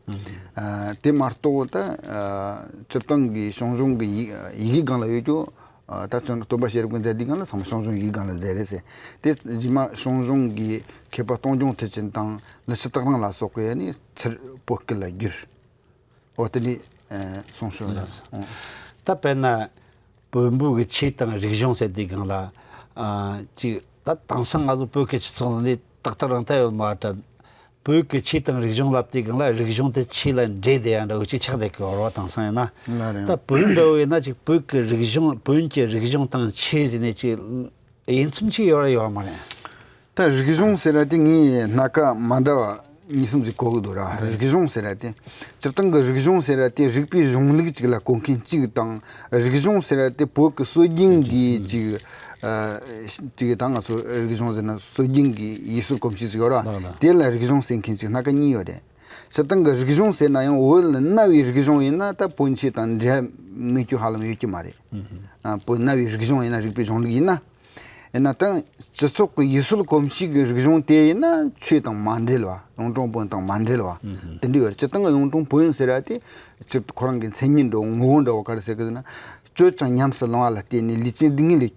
ཨ། དེ་མ་གཏོགས་ད། ཨ། སྤྱིར་བཏང་གི་ཞང་ཞུང་གི་ཡི་ཡི་གེ་སྒང་ལ་ཡོད་རྒྱུ། ཨ། ད་ཅང་སྟོན་པ་ཤེས་རབ་ཀྱིས་མཛད་དུས་སྒང་ལ་ཚང་མ་ཞང་ཞུང་ཡི་གེ་སྒང་ལ་མཛད་རེད་ཟེར། དེ་རྗེས་མ་ཞང་ཞུང་གི་མཁས་པ་སྟོང་རྐྱང་མཐུ་ཆེན་དང་ལི་ཤི་སྟག་རོང་ལ་སོགས་པས་ནི་ཚུར་བོད་སྐད་ལ་བསྒྱུར། འོ་དེ་ནི། ཨ། གསུངས་ཤོར་ལ། ལགས་སོ། ཨོ། ད་དཔེར་ན་བོན་པོ་གི་ཆོས་དང་རིག་གཞུང་ཟེར་དུས་སྒང་ལ། ཨ། ཅིག་ད་དེང་སང་ང་ཚོ་བོད་ཀྱི་སྤྱི་ཚོགས་ནང་ནས་ཏག་ཏག་རང་ལྟ་ཡོད་མ་རེད། བོད་ཀྱི་ཆོས་དང་རིག་གཞུང་ལབ་དུས་སྒང་ལ་རིག་གཞུང་དེ་ཆོས་ལ་འདྲེས་བསྡད་ཡ་འདྲ་བོ་ཅིག་ཆགས་བསྡད་ཀྱི་ཡོད་རེད་བ། དེང་སང་ཡིན་ན། ལགས་རེད། ད་བོད་འདྲ་བོ་ཡིན་ན་ཅིག་བོད་ཀྱི་རིག་གཞུང་བོན་གྱི་རིག་གཞུང་དང་ཆོས་ཟེར་ནས་ཅིག་དབྱེ་མཚམས་ཅིག་ཡོད་རེད་ཡོད་མ་རེད། ད་རིག་གཞུང་ཟེར་ཡ་དེ་ངས་སྣ་ཁ་མ་འདྲ་བ་གཉིས་གསུམ་ཅིག་གོ་གི་འདུག་ར། རིག་གཞུང་ཟེར་ཡ་དེ་སྤྱིར་བཏང་གི་རིག་གཞུང་ཟེར་ཡ་དེ་རིག་པའི་གཞུང་ལུགས་ཅིག་ལ་གོ་མཁན་གཅིག་དང་། རིག་གཞུང་ཟེར་ཡ་དེ་བོད་ཀྱི་སྲོལ་རྒྱུན་གྱི་ཅིག་ཨ་ཅིག་ད་ང་ཚོ་རིག་གཞུང་ཟེར་ན་སྲོལ་རྒྱུན་གྱི་ཡུལ་སྲོལ་གོམས་གཤིས་ཅིག་ཡོད་ར། ལགས་ལགས། དེ་ལ་རིག་གཞུང་ཟེར་མཁན་ཅིག་སྣ་ཁ་གཉིས་ཡོད་རེད། སྤྱིར་བཏང་གི་རིག་གཞུང་ཟེར་ན་ཡང་བོད་ལ་གནའ་བོའི་རིག་གཞུང་ཡིན་ན་ད་བོན་ཆོས་དང་འབྲེལ་མེད་རྒྱུ་ཧ་ལམ་ཡོད་ཀྱི་མ་རེད། ཨ་བོད་གནའ་བོའི་རིག་གཞུང་ཡིན་ན་རིག་པའི་གཞུང་ལུགས་ཡིན་ན། ཡིན་ན་ད་སྤྱི་ཚོགས་ཀྱི་ཡུལ་སྲོལ་གོམས་གཤིས་ཀྱི་རིག་གཞུང་དེ་ཡིན་ན་ཆོས་དང་མ་འབྲེལ་བ། གཡུང་དྲུང་བོན་དང་མ་འབྲེལ་བ། དེ་འདྲ་ཡོད་རེད། སྤྱིར་བཏང་གི་གཡུང་དྲུང་བོན་ཟེར་ཡ་དེ་སྤྱིར་ཁོ་རང་གི་མཚན་ཉིད་འདྲ་བོ་ངོ་བོ་འདྲ་བོ་ག་རེ་ཟེར་གི་ཟེར་ན། སྤྱོད་ཅིང་ཉམས་སུ་བླང་བ་ལ་བརྟེན་ནས་ལུས་ཅན་སྡུག་བསྔལ་ལས་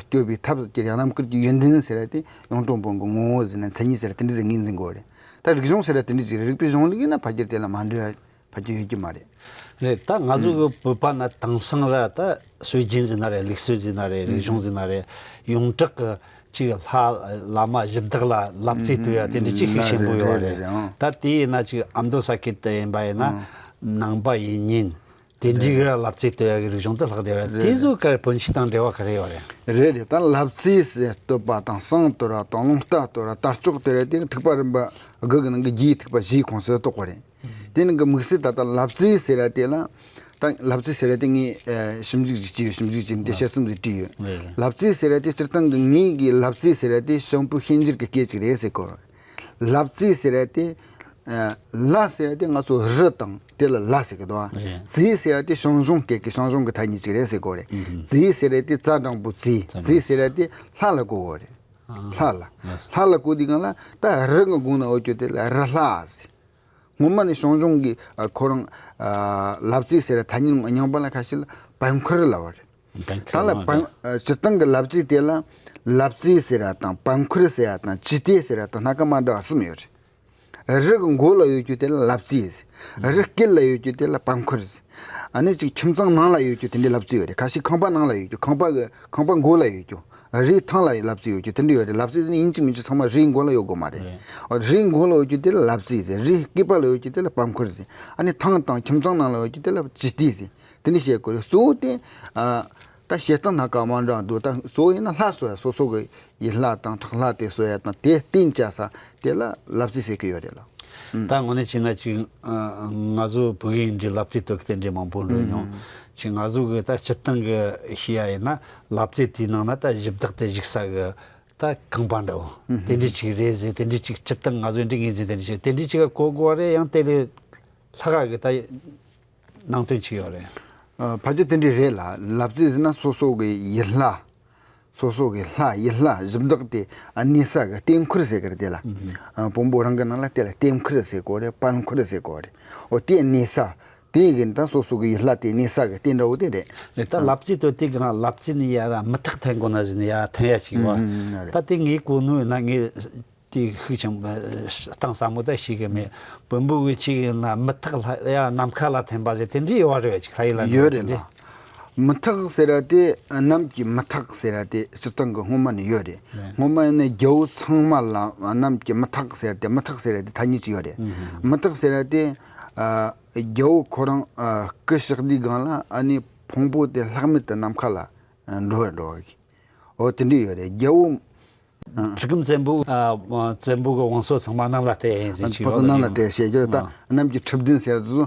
སྐྱོབ་པའི་ཐབས་ཀྱི་ཡང་རྣམ་དཀར་གྱི་ཡོན་ཏན་ཟེར་ཡ་དེ་གཡུང་དྲུང་བོན་གྱི་ངོ་བོ་ཟེར་ན་མཚན་ཉིད་ཟེར་དེ་འདྲ་ཟེར་ངོས་འཛིན་དགོས་རེད། ད་རིག་གཞུང་ཟེར་ཡ་དེ་འདྲ་ཅིག་རེད། རིག་པའི་གཞུང་ལུགས་ཡིན་ན་ཕལ་ཆེར་དེ་ལ་མ་འབྲེལ་བ་ཕལ་ཆེར་ཡོད་ཀྱི་མ་རེད། རེད། ད་ང་ཚོ་གི་བོད་པ་ན་དེང་སང་ར་ད་སྲོལ་རྒྱུན་ཟེར་ན་རེད། ལུགས་སྲོལ་ཟེར་ན་རེད། རིག་གཞུང་ཟེར་ན་རེད། ཡོངས་གྲགས་ཀྱི་ཅིག་ལྷ་བླ་མ་གཞི་བདག་ལ་ལབ་རྩེས་གཏོད་ཡ་དེ་འདྲ་ཅིག་ཤུགས་ཆེན་པོ་ཡོད་རེད། ད་དེ་ཡིན་ན་ཅིག་ཨ་མདོ་ས་ཁུལ་དུ་ཡིན་པ་ཡིན་ན་ནང་པ་ཡིན་ཉིན། དེ་འདྲའི་གི་ལབ་རྩེས་གཏོད་ཡ་གི་རིག་གཞུང་དུ་ལྷག་བསྡད་ར། རེད། དེ་ཚོ་གར་བོན་ཆོས་དང་འབྲེལ་བ་ག་རེ་ཡོད་རེད། རེད་རེད། ད་ལབ་རྩེས་ཟེར་གཏོད་པ་དང་བསང་གཏོར་བ་དང་རླུང་རྟ་གཏོར་བ་དར་ལྕོག་གཏོར་ཡ་དེ་ཐིགས་པ་རིམ་པ་དགུ་གི་ནང་གི་རྒྱུའི་ཐིགས་པ་བཞིའི་ཁོངས་སུ་གཏོགས་པ་རེད། དེ་ནང་གི་དམིགས་བསལ་ད་ལྟ་ལབ་རྩེས་ཟེར་ཡ་དེ་ལ། ད་ལབ་རྩེས་ཟེར་ཡ་དེ་ངས་ཨ་ཞིབ་འཇུག་ཅིག་བྱས་ཡོད། ཞིབ་འཇུག་བྱས་ནས་དེ་དཔྱད་རྩོམ་ཟིག་བྲིས་ཡོད། རེད་རེད། ལབ་རྩེས་ཟེར་ཡ་དེ་སྤྱིར་བཏང་གི་ངེད་ཀྱི་ལབ་རྩེས་ཟེར་ཡ་དེ་ཞང་བོད་ཤན་སྦྱར་གྱི་སྐད་ཅིག་རེད་ཟེར་གོ། ལབ་རྩེས་ཟེར་ཡ་དེ། ཨ་ལ་ཟེར་ཡ་དེ་ང་ཚོ་རི་དང་དེ་ལ་ལ་ཟེར་གི་འདུག་ཨ། རེད། རྩེས་ཟེར་ཡ་དེ་ཞང་ཞུང་སྐད་ཀྱི་ཞང་ཞུང་གི་ཐ་སྙད་ཅིག་རེད་ཟེར་གོ་རེད། ཨུ་ཧུམ། རྩེས་ཟེར་ཡ་དེ་རྩྭ་འགྲེང་བུ་རྩེས། རྩྭ་རྩེས་འགྲེང་ཟེར་ཡ་དེ་ལྷ་ལ་གོ་གོ་རེད། ཨ། ལྷ་ལ། ལྷ་ལ་གོ་དུས་སྒང་ལ་ད་རི་གི་མགོ་ན་ཡོད་རྒྱུ་དེ་ལ་རི་ལྷ་ཟེར། སྔོན་མ་ནས་ཞང་ཞུང་གི་ཨ་ཁོ་རང་ཨ་ལབ་རྩེས་ཟེར་ཡ་ཐ་སྙད་རྙིང་པ་ལ་ཁ་ཤས་ལ་པན་ཁུར་ལབ་པ་རེད། པན་ཁུར་ད་ལ་ལབ་པ་པན་རེད། ཨ་སྤྱིར་བཏང་གི་ལབ་རྩེས་དེ་ལ་ལབ་རྩེས་ཟེར་ཡ་དང་པན་ཁུར་ཟེར་ཡ་དང་ཅི་ཏེ་ཟེར་ཡ་དང་སྣ་ཁ་མ་འདྲ་བ་གསུམ་ཡོད་རེད། རི་གི་མགོ་ལ་ཡོད་རྒྱུ་དེ་ལ་ལབ་རྩེས་ཟེར། རི་དཀྱིལ་ལ་ཡོད་རྒྱུ་དེ་ལ་པན་ཁུར་ཟེར། ཨ་ནི་ཅིག་ཁྱིམ་ཚང་ནང་ལ་ཡོད་རྒྱུ་དེ་འདྲའི་ལབ་རྩེས་ཡོད་རེད། ཁ་ཤས་ཁང་པ་ནང་ལ་ཡོད་རྒྱུ། ཁང་པ་གི་ཁང་པ་མགོ་ལ་ཡོད་རྒྱུ། རིའི་ཐང་ལ་ལབ་རྩེས་ཡོད་རྒྱུ་དེ་འདྲ་ཡོད་རེད། ལབ་རྩེས་ཟེར་ན་ཡིན་གཅིག་མིན་གཅིག་ཚང་མ་རིའི་མགོ་ལ་ཡོད་དགོས་མ་རེད། རེད། ཨ་རིའི་མགོ་ལ་ཡོད་རྒྱུ་དེ་ལ་ལབ་རྩེས་ཟེར། རིའི་སྐེད་པ་ལ་ཡོད་རྒྱུ་དེ་ལ་པན་ཁུར་ཟེར། ཨ་ནི་ཐང་དང་ཁྱིམ་ཚང་ནང་ལ་ཡོད་རྒྱུ་དེ་ལ་ཅི་ཏེ་ཟེར། དེ་འདྲ་བཤད་དགོས་རེད། གཙོ་བོ་དེ་ཨ་ད་བཤད་སྟངས་སྣ་ཁ་མ་འདྲ་འདུག་ད་གཙོ་བོ་ཡིན་ན་ལྷ་གསོལ་ཡ། སོ་སོ་གི་ཡུལ་ལྷ་དང་བྲག་ལྷ་དེ་གསོལ་ཡ་དང་དེ་རྟེན་བཅའ་ས་དེ་ལ་ལབ་རྩེས་ཟེར་གི་ཡོད་རེད་ལ། ཨུམ། ད་དངོས་གནས་བྱས་ན་ཅིག་ཨ་ང་ཚོ་བོད་ཡིག་འབྲི་ལབ་རྩེས་གཏོད་གི་དེ་འདྲའི་མང་པོ་འགྲོ་མྱོང་། ཨུམ། ཅིག་ང་ཚོ་གི་ད་སྤྱིར་བཏང་གི་བཤད་ཡ་ཡིན་ན་ལབ་རྩེས་དེའི་ནང་ན་ད་གཞི་བདག་དེ་བཞུགས་ས་གི་ད་ཁང་པ་འདྲ་བོ། ཨུམ། དེ་འདྲ་ཅིག་རེད་ཟེར། དེ་འདྲ་ཅིག་སྤྱིར་བཏང་ང་ཚོའི་འདྲ་ངོས་འཛིན་དེ་འདྲ་ཅིག་དེ་འདྲ་ཅིག་ག་གོ་དགོས་རེད། ཡང་དེ་ལས་ལྷག་ག་གི་ད་ནང་དོན་ཅིག་ཡོད་རེད། ཨ་ཕལ་ཆེར་དེ་འདྲ་རེད་ལ། ལབ་རྩེས་ཟེར་ན་སོ་སོ་གི་ཡུལ་ལྷ། སོ་སོ་གི་ལྷ། ཡུལ་ལྷ་གཞི་བདག་དེ་གནས་ས་གི་རྟེན་ཁུར་ཟེར་གི་རེད་དེ་ལ། ཨ་བོན་པོ་རང་གི་ནང་ལ་དེ་ལ་རྟེན་ཁུར་ཟེར་གོ་རེད། པན་ཁུར་ཟེར་གོ་རེད། འོ་དེ་གནས་ས་དེ་གི་ད་སོ་སོ་གི་ཡུལ་ལྷ་དེ་གནས་ས་གི་རྟེན་འདྲ་བོ་དེ་རེད། རེད། ད་ལབ་རྩེས་དོ་དེ་གང་ལབ་རྩེས་ནི་ཡ་ར་མི་ཐག་འཐེན་དགོས་ན་ཟེར་ནི་ཡ་འཐེན་ཡ་ཞིག་བ། ཨ་རེད། ད་དེ་ངའི་གོ་ནོ་ཡིན་ན་ངས་དེ་ཤུགས་ཆེན་པོ་གཏིང་ཟབ་མོ་ད་ཤེས་གི་མེད། བོན་པོ་གི་ཆོས་ཡིན་ན་མི་ཐག་ལྷ་ཡ་ནམ་མཁའ་ལ་འཐེན་པ་ཟེར་དེ་འདྲ་ཡོད་རེད། ཅིག་ལྷ་ཡུལ་ལ་ཡོད་རེད་ལ། མི་ཐག་ཟེར་ཡ་དེ་གནམ་གྱི་མི་ཐག་ཟེར་ཡ་དེ་སྤྱིར་བཏང་གི་སྔོན་མ་ནས་ཡོད་རེད། ལགས། སྔོན་མ་ཡིན་ན་རྒྱལ་པོ་ཚང་མ་ལ་གནམ་གྱི་མི་ཐག་ཟེར་ཏེ། མི་ཐག་ཟེར་ཡ་དེ་ཐ་སྙད་ཅིག་ཡོད་རེད། ཨུ་ཧུམ། མི་ཐག་ཟེར་ཡ་དེ་ཨ་རྒྱལ་པོ་ཁོ་རང་ཨ་སྐུ་གཤེགས་དུས་སྒང་ལ་ཨ་ནི་ཕུང་པོ་དེ་ལྷག་མེད་དུ་ནམ་མཁའ་ལ་འགྲོ་འགྲོ་བ་གི། འོ་དེ་འདྲ་ཡོད་རེད། རྒྱལ་པོ། ཨ། གྲི་གུམ་བཙན་པོ། ཨ། བཙན་པོ་གི་བང་སོ་ཚང་མ་གནམ་ལ་ཐལ་ཡིན་ཟེར་ཅིག་ཡོད་རེད། བང་སོ་གནམ་ལ་ཐལ་ཟེར་རྒྱུ་རེད། ད་ཨ། གནམ་གྱི་འཁྲུལ་བདུན་ཟེར་དུས་སུ་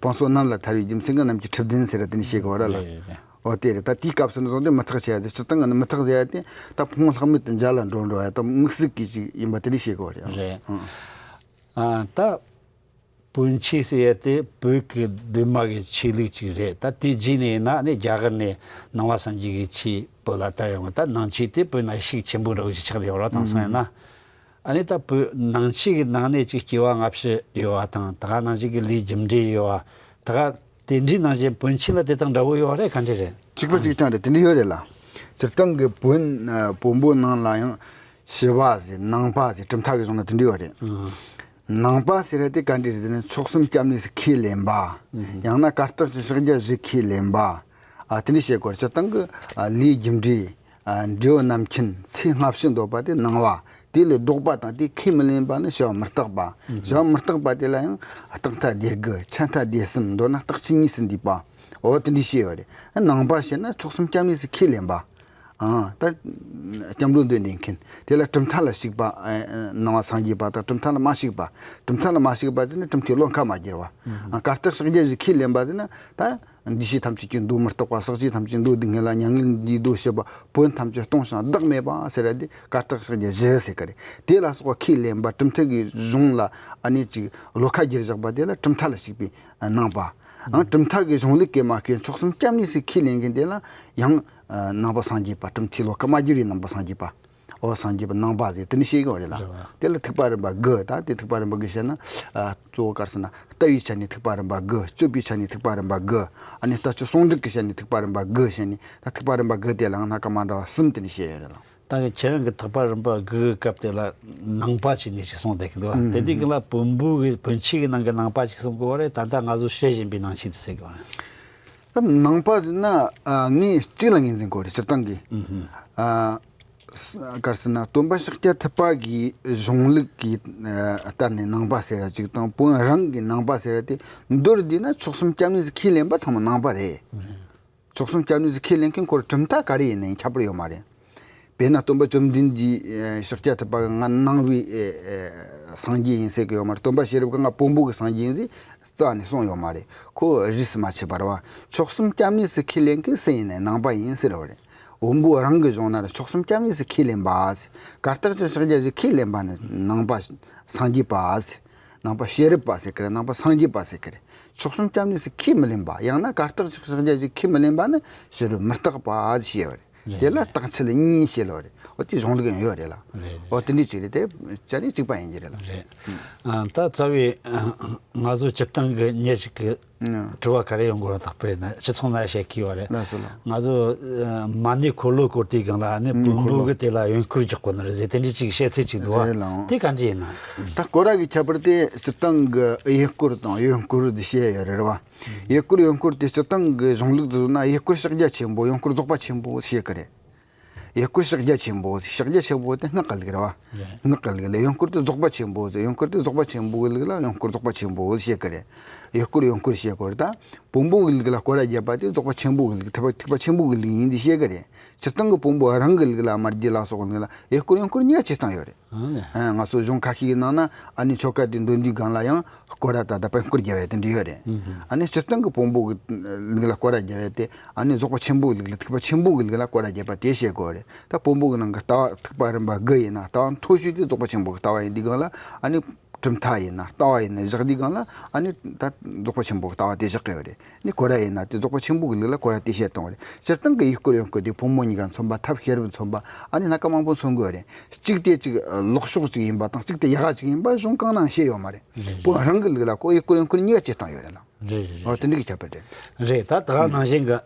བང་སོ་གནམ་ལ་ཐལ་བའི་རྒྱུ་མཚན་གྱིས་གནམ་གྱི་འཁྲུལ་བདུན་ཟེར་དེ་ནས་བཤད་གི་ཡོད་རེད་ལ། རེད་རེད་རེད། འོ་དེ་རེད། ད་དེའི་སྐབས་སུ་ནི་བཟུང་སྟེ་མི་ཐག་བྱས་ཏེ། སྤྱིར་བཏང་གི་ནི་མི་ཐག་ཟེར་ཡ་དེ་ད་ཕུང་ལྷག་མེད་དུ་འཇའ་ལ་འགྲོ་འགྲོ་ཡ་ད་དམིགས་བསལ་གྱི་ཅིག་ཡིན་པ་དེ་འདྲ་བཤད་གི་ཡོད་རེད། རེད། ཨང་། ཨ། ད། བོན་ཆོས་ཟེར་ཡ་དེ་བོད་ཀྱི་གདོད་མ་གི་ཆོས་ལུགས་ཅིག་རེད། ད་དེ་རྗེས་ནས་ཡིན་ན་ནི་རྒྱ་གར་ནས་ནང་པ་སངས་རྒྱས་ཀྱི་ཆོས་བོད་ལ་དར་ཡོང་བ། ད་ནང་ཆོས་དེ་བོད་ན་ཤུགས་ཆེན་པོ་འདྲ་བོ་ཞིག་ཆགས་བསྡད་ཡོད་རེད། དེང་སང་ཡིན་ན། ཨ་ནི་ད་བོད་ནང་ཆོས་ཀྱི་ནང་ནས་ཅིག་སྐྱེ་བ་སྔ་ཕྱི་ཡོད་པ་དང་། ད་ག་ནང་བཞིན་གྱི་ལས་རྒྱུ་འབྲས་ཡོད་པ། ད་ག་དེ་འདྲའི་ནང་བཞིན་བོན་ཆོས་ལ་དེ་དང་འདྲ་བོ་ཡོད་རེད། ག་འདྲ་རེད། གཅིག་པ་གཅིག་རྐྱང་རེད། དེ་འདྲ་ཡོད་རེད་ལ། སྤྱིར་བཏང་གི་བོན་བོན་པོའི་ནང་ལ་ཡང་ཞི་བ་ཟེར། ནང་པ་ཟེར། གྲུབ་མཐའ་གི་གཞུང་ན་དེ་འདྲ་ཡོད་རེད། ཨང་། ནང་པ་ཟེར་ཡ་དེ་ག་འདྲ་རེད་ཟེར་ན། མཆོག་གསུམ་སྐྱབས་གནས་སུ་ཁས་ལེན་པ། ཨང་། ཡང་ན་གར་སྟེགས་བཅུ་ཕྱག་རྒྱ་བཞི་ཁས་ལེན་པ། ཨ་དེ་འདྲ་བཤད་དགོས་རེད། སྤྱིར་བཏང་གི་ཨ་ལས་རྒྱུ་འབྲས། ཨ། འབྲས་བུ་རྣམ་མཁྱེན་ཚེ་སྔ་ཕྱི་འདོད་པ་དེ་ནང་བ། དེ་ལས་ལྡོག་པ་དང་དེ་ཁས་མི་ལེན་པ་ནི་བྱ་བ་མི་རྟག་པ། བྱ་བ་མི་རྟག་པ་དེ་ལ་ཡང་རྟག་མཐའ་སྡེ་དགུ། ཆད་མཐའ་སྡེ་གསུམ། མདོར་ན་རྟག་གཅིག་གཉིས་སུ་འདུས་པ། འོ་དེ་འདྲ་བཤད་ཡོད་རེད། ནང་པ་བཤད་ན་མཆོག་གསུམ་སྐྱབས་གནས་སུ་ཁས་ལེན་པ། ཨ། ད་སྐྱབས་འགྲོ་འདོད་འདོད་མཁན། དེ་ལ་གྲུབ་མཐའ་ལ་ཞུགས་པ། ཨ། ནང་པ་སངས་རྒྱས་པ་དང་གྲུབ་མཐའ་ལ་མ་ཞུགས་པ། གྲུབ་མཐའ་ལ་མ་ཞུགས་པ་ཟེར་ན་གྲུབ་མཐའི་བློ་ཁ་མ་བསྒྱུར་བ། ཨ། གར་སྟེགས་ཕྱག་རྒྱ་བཞི་ཁས་ལེན་པ་ཟེར་ན་ད། འདུས་བྱས་ཐམས་ཅད་ཀྱི་མདོ་མི་རྟག་པ། ཟག་བཅས་ཐམས་ཅད་མདོ་སྡུག་བསྔལ་ལ་མྱ་ངན་འདས་འདོད་བྱེད་པ། བོན་ཐམས་ཅད་སྟོང་ཞིང་བདག་མེད་པ་ཟེར་བ་དེ་གར་སྟེགས་ཕྱག་རྒྱ་བཞི་ཟེར་གི་རེད། དེ་ལ་སོགས་པ་ཁས་ལེན་པ། གྲུབ་མཐའ་གི་གཞུང་ལ་ཨ་ནི་ཅིག་བློ་ཁ་བསྒྱུར་བཞག་པ་དེ་ལ་གྲུབ་མཐའ་ལ་ཞུགས་པའི་ནང་པ། ཨང་། གྲུབ་མཐའ་གི་གཞུང་ལུགས་ཀྱིས་མ་ཁེལ་མཆོག་གསུམ་སྐྱབས་གནས་སུ་ཁས་ལེན་མཁན་དེ་ལ་ཡང་ནང་པ་སངས་རྒྱས་པ། གྲུབ་མཐའི་བློ་ཁ་མ་བསྒྱུར་བའི་ནང་པ་སངས་རྒྱས་པ། འོ་སངས་རྒྱས་པ་ནང་པ་ཟེར་དེ་ནི་བཤད་ཀྱི་ཡོད་རེད་ལ། རེད་བ། དེ་ལ་ཐེག་པ་རིམ་པ་དགུ། ད་དེ་ཐེག་པ་རིམ་པ་དགུ་བཤད་ན། ཨ། གཙོ་བོ་ག་རེ་ཟེར་ན། ལྟ་བའི་ཆ་ནས་ཐེག་པ་རིམ་པ་དགུ། སྤྱོད་པའི་ཆ་ནས་ཐེག་པ་རིམ་པ་དགུ། ཨ་ནི་ལྟ་སྤྱོད་ཟུང་འབྲེལ་གྱི་ཆ་ནས་ཐེག་པ་རིམ་པ་དགུ་བཤད་ནས། ད་ཐེག་པ་རིམ་པ་དགུ་དེ་ལའང་སྣ་ཁ་མ་འདྲ་བ་གསུམ་དེ་ནས་བཤད་ཡོད་རེད་ལ། ད་གི་ཁྱེད་རང་གི་ཐེག་པ་རིམ་པ་དགུ་གི་སྐབས་དེ་ལ་ནང་པ་བྱས་ནས་ཅིག་གསུངས་བསྡད་ཀྱི་འདུག་བ། ཨང་། དེ་དུས་ཀྱི་ལ་བོན་པོ་གི་བོན་ཆོས་ཀྱི་ནང་གི་ནང་པ་ཅིག་གསུང་གི་ཡོད་རེད། ད་ལྟ་ང་ཚོ་བཤད་བཞིན་པའི་ནང་བཞིན་དུ་ཟེར་གི་བ། ད་ནང་པ་ཟེར་ན། ཨ། ངས་གཅིག་ལ་ངོས་འཛིན་དགོས་རེད། སྤྱིར་བཏང་གི། ཨ། ག་རེ་ཟེར་ན། སྟོན་པ་ཤཱཀྱ་ཐུབ་པ་གི་གཞུང་ལུགས་ཀྱི་ཨ་ལྟར་ནས་ནང་པ་ཟེར་བ་ཅིག་དང་། བོན་རང་གི་ནང་པ་ཟེར་བ་དེ། མདོར་བསྡུས་ན་མཆོག་གསུམ་སྐྱབས་གནས་སུ་ཁས་ལེན་པ་ཚང་མ་ནང་པ་རེད། མཆོག་གསུམ་སྐྱབས་གནས་སུ་ཁས་ལེན་མཁན་ཁོ་རང་གྲུབ་མཐའ་ག་རེ་ཡིན་ནའི་ཁྱད་པར་ཡོད་མ་རེད། དཔེར་ན་སྟོན་པ་བཅོམ་ལྡན་འདས་ཤཱཀྱ་ཐུབ་པ་གིས་ང་ནང་པའི་སངས་རྒྱས་ཡིན་ཟེར་གི་ཡོད་མ་རེད། སྟོན་པ་ཤེས་རབ་ཀྱིས་ང་བོན་པོ་གི་སངས་རྒྱས་ཡིན་ཟེར་རྩ་ནས་གསུངས་ཡོད་མ་རེད། ཁོ་རིས་སུ་མ་ཆད་པ་རེད་བ། མཆོག་གསུམ་སྐྱབས་གནས་སུ་ཁས་ལེན་མཁན་སུ་ཡིན་ནའི་ནང་པ་ཡིན་ཟེར་བ་རེད། བོན་པོ་རང་གི་གཞུང་ན་ར་མཆོག་གསུམ་སྐྱབས་གནས་སུ་ཁས་ལེན་པ་ཟེར། གར་སྟེགས་ཀྱི་ཕྱག་རྒྱ་བཞི་ཁས་ལེན་པ་ནི་ནང་པ་སངས་རྒྱས་པ་ཟེར། ནང་པ་ཤེས་རབ་པ་ཟེར་གི་རེད། ནང་པ་སངས་རྒྱས་པ་ཟེར་གི་རེད། མཆོག་གསུམ་སྐྱབས་གནས་སུ་ཁས་མི་ལེན་པ། ཡང་ན་གར་སྟེགས་ཀྱི་ཕྱག་རྒྱ་བཞི་ཁས་མི་ལེན་པ་ནི་བྱ་བ་མི་རྟག་པ་ཞེས་པ་རེད། རེད། དེ་ལ་རྟགས་ཚུལ་གཉིས་ཞེས་ལབ་རེད། འོ་དེ་གཞུང་ལུགས་ཡང་ཡོད་རེད་ལ། རེད། འོ་དེ་འདྲའི་ཅིག་རེད། དེ་ཅ་ནི་གཅིག་པ་ཡིན་གྱི་རེད་ལ། རེད། ཨ། ད་རྩ་བའི་ང་ཚོ་སྤྱིར་བཏང་གི་མྱི་ཞིག་གི་ཨ། དྲི་བ་ག་རེ་ཡོང་དགོས་རེད། ཐག་པ་ཡིན་ན་སྤྱི་ཚོགས་ན་བཤད་ཀྱི་ཡོད་རེད། ལགས་སོ་ལགས། ང་ཚོ་ཨ་མ་ཎི་འཁོར་ལོ་བསྐོར་དུས་སྒང་ལ་ནི་ཨ་བོན་པོ་གི་དེ་ལ་ཡོན་སྐོར་རྒྱག་དགོས་ནི་རེད་ཟེར་དེ་འདྲའི་ཅིག་བཤད་ཚུལ་ཅིག་འདུག་བ། རེད་ལགས། དེ་ག་འདྲ་ཡིན་ན། ད་སྐོར་ར་གི་ཁྱད་པར་དེ་སྤྱིར་བཏང་གི་ཡུལ་སྐོར་དང་ཡོན་སྐོར་དེ་བཤད་ཡོད་རེད་བ། ཡུལ་སྐོར་ཡོན་སྐོར་དེ་སྤྱིར་བཏང་གི་གཞུང་ལུགས་དེ་ན་ཡུལ་སྐོར་ཕྱག་རྒྱ་ཆེན་པོ། ཡོན་སྐོར་རྫོགས་པ་ཆེན་པོ་བཤད་ཀྱི་རེད། ཡུལ་སྐོར་ཕྱག་རྒྱ་ཆེན་པོ། ཕྱག་རྒྱ་ཆེན་པོ་དེ་སྔགས་ཀྱི་ལུགས་རེད་བ། རེད། སྔགས་ཀྱི་ལུགས་ལ་ཡོན་སྐོར་དེ་རྫོགས་པ་ཆེན་པོ་ཟེར། ཡོན་སྐོར་དེ་རྫོགས་པ་ཆེན་པོ་གི་ལུགས་ལ་ཡོན་སྐོར་རྫོགས་པ་ཆེན་པོ་བཤད་ཀྱི་རེད། ཡུལ་སྐོར་ཡོན་སྐོར་བཤད་ཀྱི་རེད། ད་བོན་པོ་གི་ལུགས་ལ་སྐོར་ར་བརྒྱབ་པ་དེ་རྫོགས་པ་ཆེན་པོ་གི་ལུགས། ཐེག་པ་ཐེག་པ་ཆེན་པོ་གི་ལུགས་ཡིན་དེ་བཤད་ཀྱི་རེད། སྤྱིར་བཏང་གི་བོན་པོ་རང་གི་ལུགས་ལ་དམར་རྒྱུད་ལ་སོགས་པའི་ལུགས་ལ་ཡུལ་སྐོར་ཡོན་སྐོར་གཉིས་ཀ་བྱེད་སྟངས་ཡོད་རེད། ཨ་ནི། ཨ། ང་ཚོ་གཞུང་ཁ་ཤས་ཀྱི་ནང་ན་ཨ་ནི་ཆོ་ག་དེ་འདོན་དུས་སྒང་ལ་ཡང་སྐོར་ར་དང་ད་བོན་སྐོར་རྒྱབ་ཡ་དེ་འདྲ་ཡོད་རེད། ཨ་ནི་སྤྱིར་བཏང་གི་བོན་པོ་གི་ལུགས་ལ་སྐོར་ར་རྒྱབ་ཡ་དེ། ཨ་ནི་རྫོགས་པ་ཆེན་པོའི་ལུགས་ལ། ཐེག་པ་ཆེན་པོ་གི་ལུགས་ལ་སྐོར་ར་རྒྱབ་པ་དེ་བཤད་དགོས་རེད། ད་བོན་པོ་གི་ནང་གི་ལྟ་བ་ཐེག་པ་རིམ་པ་དགུ་ཡིན་ན་ལྟ་བ་མཐོ་ཤོས་དེ་རྫོགས་པ་ཆེན་པོ་གི་ལྟ་བ་ཡིན་དུས་སྒང་ལ། ཨ་ནི་གྲུབ་མཐའ་ཡིན་ན་ལྟ་བ་ཡིན་ན་བཞག་དུས་སྒང་ལ། ཨ་ནི་ད་རྫོགས་པ་ཆེན་པོ་གི་ལྟ་བ་དེ་བཞག་གི་ཡོད་རེད། ཨ་ནི་སྐོར་ར་ཡིན་ན་དེ་རྫོགས་པ་ཆེན་པོ་གི་ལུགས་ལ་སྐོར་ར་དེ་བཤད་གཏོང་བ་རེད། སྤྱིར་བཏང་གི་ཡུལ་སྐོར་ཡོན་སྐོར་དེ་ཕོ་མོ་གཉིས་ཀ་མཚོན་པ། ཐབས་ཤེས་རབ་མཚོན་པ། ཨ་ནི་སྣ་ཁ་མང་པོ་མཚོན་དགོས་རེད། གཅིག་དེ་གཅིག་ལོག་ཕྱོགས་གཅིག་ཡིན་པ་དང་། གཅིག་དེ་ཡག་ག་གཅིག་ཡིན་པ་གཞུང་གང་ནའང་བཤད་ཡོད་མ་རེད། རེད། བོན་རང་གི་ལུགས་ལ་ཁོ་ཡུལ་སྐོར་ཡོན་སྐོར་གཉིས་ཀ་བྱེད་སྟངས་ཡོད་རེད་ལ། རེད་རེད། འོ་རེད། དེ་འདྲ་གི་ཁྱད་པར་རེད། རེད། ད་ད་ག་ནང་བཞིན་གི་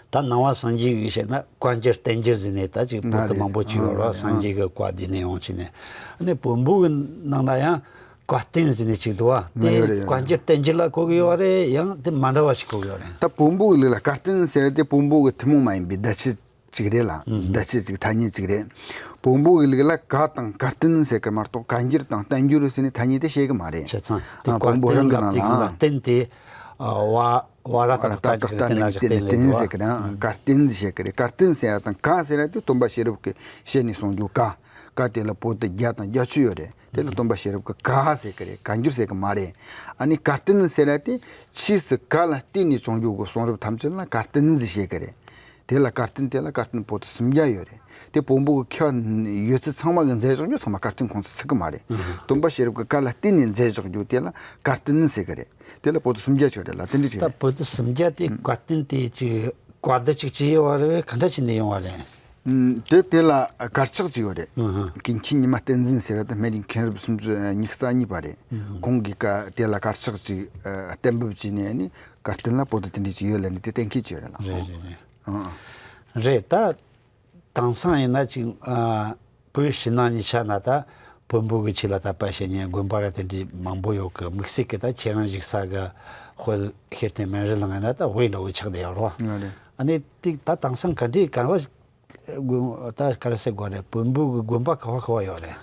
ད་ནང་པ་སངས་རྒྱས་ཀྱི་བཤད་ན་བཀའ་འགྱུར་བསྟན་འགྱུར་ཟེར་ནས་ད་ཅིག་བོད་དུ་མང་པོ་ཅིག་ཡོད་རེད། ཨ་རེད། སངས་རྒྱས་ཀྱི་བཀའ་འདི་ནས་ཡོང་བྱས་ནས། ཨ་ནི་བོན་པོ་གི་ནང་ལ་ཡང་བཀའ་བསྟན་ཟེར་ནས་ཅིག་འདུག་བ། དེ་ཡོད་རེད། ཡོད་རེད། བཀའ་འགྱུར་བསྟན་འགྱུར་ལ་གོ་གི་ཡོད་རེད། ཡང་དེ་མ་འདྲ་བ་ཞིག་གོ་གི་ཡོད་རེད། ད་བོན་པོ་གི་ལུགས་ལ་བཀའ་བསྟན་ཟེར་དེ་བོན་པོ་གི་ཐུན་མོང་མ་ཡིན་པའི་བརྡ་ཆད་ཅིག་རེད་ལ། ཨུ་ཧུ། བརྡ་ཆད་ཅིག་ཐ་སྙད་ཅིག་རེད། བོན་པོ་གི་ལུགས་ལ་བཀའ་དང་བཀའ་བསྟན་ཟེར་གི་མ་གཏོགས། བཀའ་འགྱུར་དང་བསྟན་འགྱུར་ཟེར་ནས་ཐ་སྙད་དེ་བཤད་གི་མ་རེད། བྱས་ཙང་དེ། ཨ། བཀའ་བོན་པོ་རང་གི་ནང་ལ། བསྟན་དེ་ཨ་བ་བ་ར་ཏ་བཏགས་སྟ་གི་བསྟན་ལ་གི་བསྟན་ལ་བསྟན་ཟེར་གི་རེད། ཨ། བཀའ་བསྟན་ཟེར་གི་རེད། བཀའ་བསྟན་ཟེར་ཡ་དང་བཀའ་ཟེར་ཡ་དེ་སྟོན་པ་ཤེས་རབ་ཀྱིས་བཤད་ནས་གསུངས་རྒྱུ་བཀའ། བཀའ་དེ་ལ་པོ་ཏི་བརྒྱ་དང་བརྒྱད་ཅུ་ཡོད་རེད། དེ་ལ་སྟོན་པ་ཤེས་རབ་ཀྱིས་བཀའ་ཟེར་གི་རེད། བཀའ་འགྱུར་ཟེར་གི་མ་རེད། ཨ་ནི་བཀའ་བསྟན་ཟེར་ཡ་དེ་ཕྱིས་སུ་བཀའ་ལ་བརྟེན་ནས་བྱུང་རྒྱུ་གི་གསུང་རབ་ཐམས་ཅད་ལ་བཀའ་བསྟན་ཟེར་བཤད་གི་རེད། དེ་ལ་བཀའ་བསྟན། དེ་ལ་བཀའ་བསྟན་པོ་ཏི་སུམ་བརྒྱ་ཡོད་རེད། དེ་བོན་པོ་གི་མཁས་པ་ཡོད་ཚད་ཚང་མ་གིས་མཛད་བཞག་རྒྱུ་ཚང་མ་བཀའ་བསྟན་ཁོངས་སུ་ཚུད་གི་མ་རེད། ཨུ་ཧུ། སྟོན་པ་ཤེས་རབ་ཀྱི་བཀའ་ལ་བརྟེན་ནས་མཛད་བཞག་རྒྱུ་དེ་ལ་བཀའ་བསྟན་ཟེར་གི་རེད། དེ་ལ་པོ་ཏི་སུམ་བརྒྱ་ཅིག་ཡོད་རེད་ལ། དེ་འདྲ་ཅིག་ད་རེད། པོ་ཏི་སུམ་བརྒྱ་དེ་བཀའ་བསྟན་དེ་ཅིག་བཀའ་བརྡ་ཅིག་ཅི་ཡོད་རེད། ག་འདྲ་ཅིག་ནས་ཡོང་བ་རེད། ཨུམ། དེ་དེ་ལ་དཀར་ཆག་ཅིག་ཡོད་རེད། ཨུ་ཧུ། ཀུན་མཁྱེན་ཉི་མ་བསྟན་འཛིན་ཟེར་བ་དེ་སྨན་རིའི་མཁན་རབས་སུམ་ཅུ་ཉི་ཤུ་རྩ་གཉིས་པ་རེད། ཨུ་ཧུ། ཁོང་གིས་བཀའ་དེ་ལ་དཀར་ཆག་ཅིག་ཨ་གཏན་འབེབས་བྱས་ནས་ནི་བཀའ་བསྟན་ལ་པོ་ཏི་དེ་འདྲ་ཅིག་ཡོད་ལབ་ནས་དེ་གཏན་འཁེལ་ཅིག་ཡོད་རེད་ལ། རེད་རེད་རེད། ཨང་། རེད། ད་དེང་སང་ཡིན་ན་ཅིག་ཨ་བོད་ཕྱི་ནང་གཉིས་ཆ་ན་ད་བོན་པོ་གི་ཆོས་ལ་དད་པ་བྱེད་མཁན་དགོན་པ་ར་དེ་འདྲའི་མང་པོ་ཡོད་གི། དམིགས་བསལ་གི་ད་ཁྱེད་རང་བཞུགས་ས་གི་དཔལ་ཤེར་ཕྲེང་སྨན་རི་གླིང་ཡིན་ན་ད་དབུས་འདྲ་བོ་ཆགས་བསྡད་ཡོད་རེད་བ། ཨ་རེད། ཨ་ནི་ཏིག་ད་དེང་སང་ག་འདྲའི་ག་བ་དགོན་ད་ག་རེ་ཟེར་དགོས་རེད། བོན་པོ་གི་དགོན་པ་ག་བ་ག་བ་ཡོད་རེད།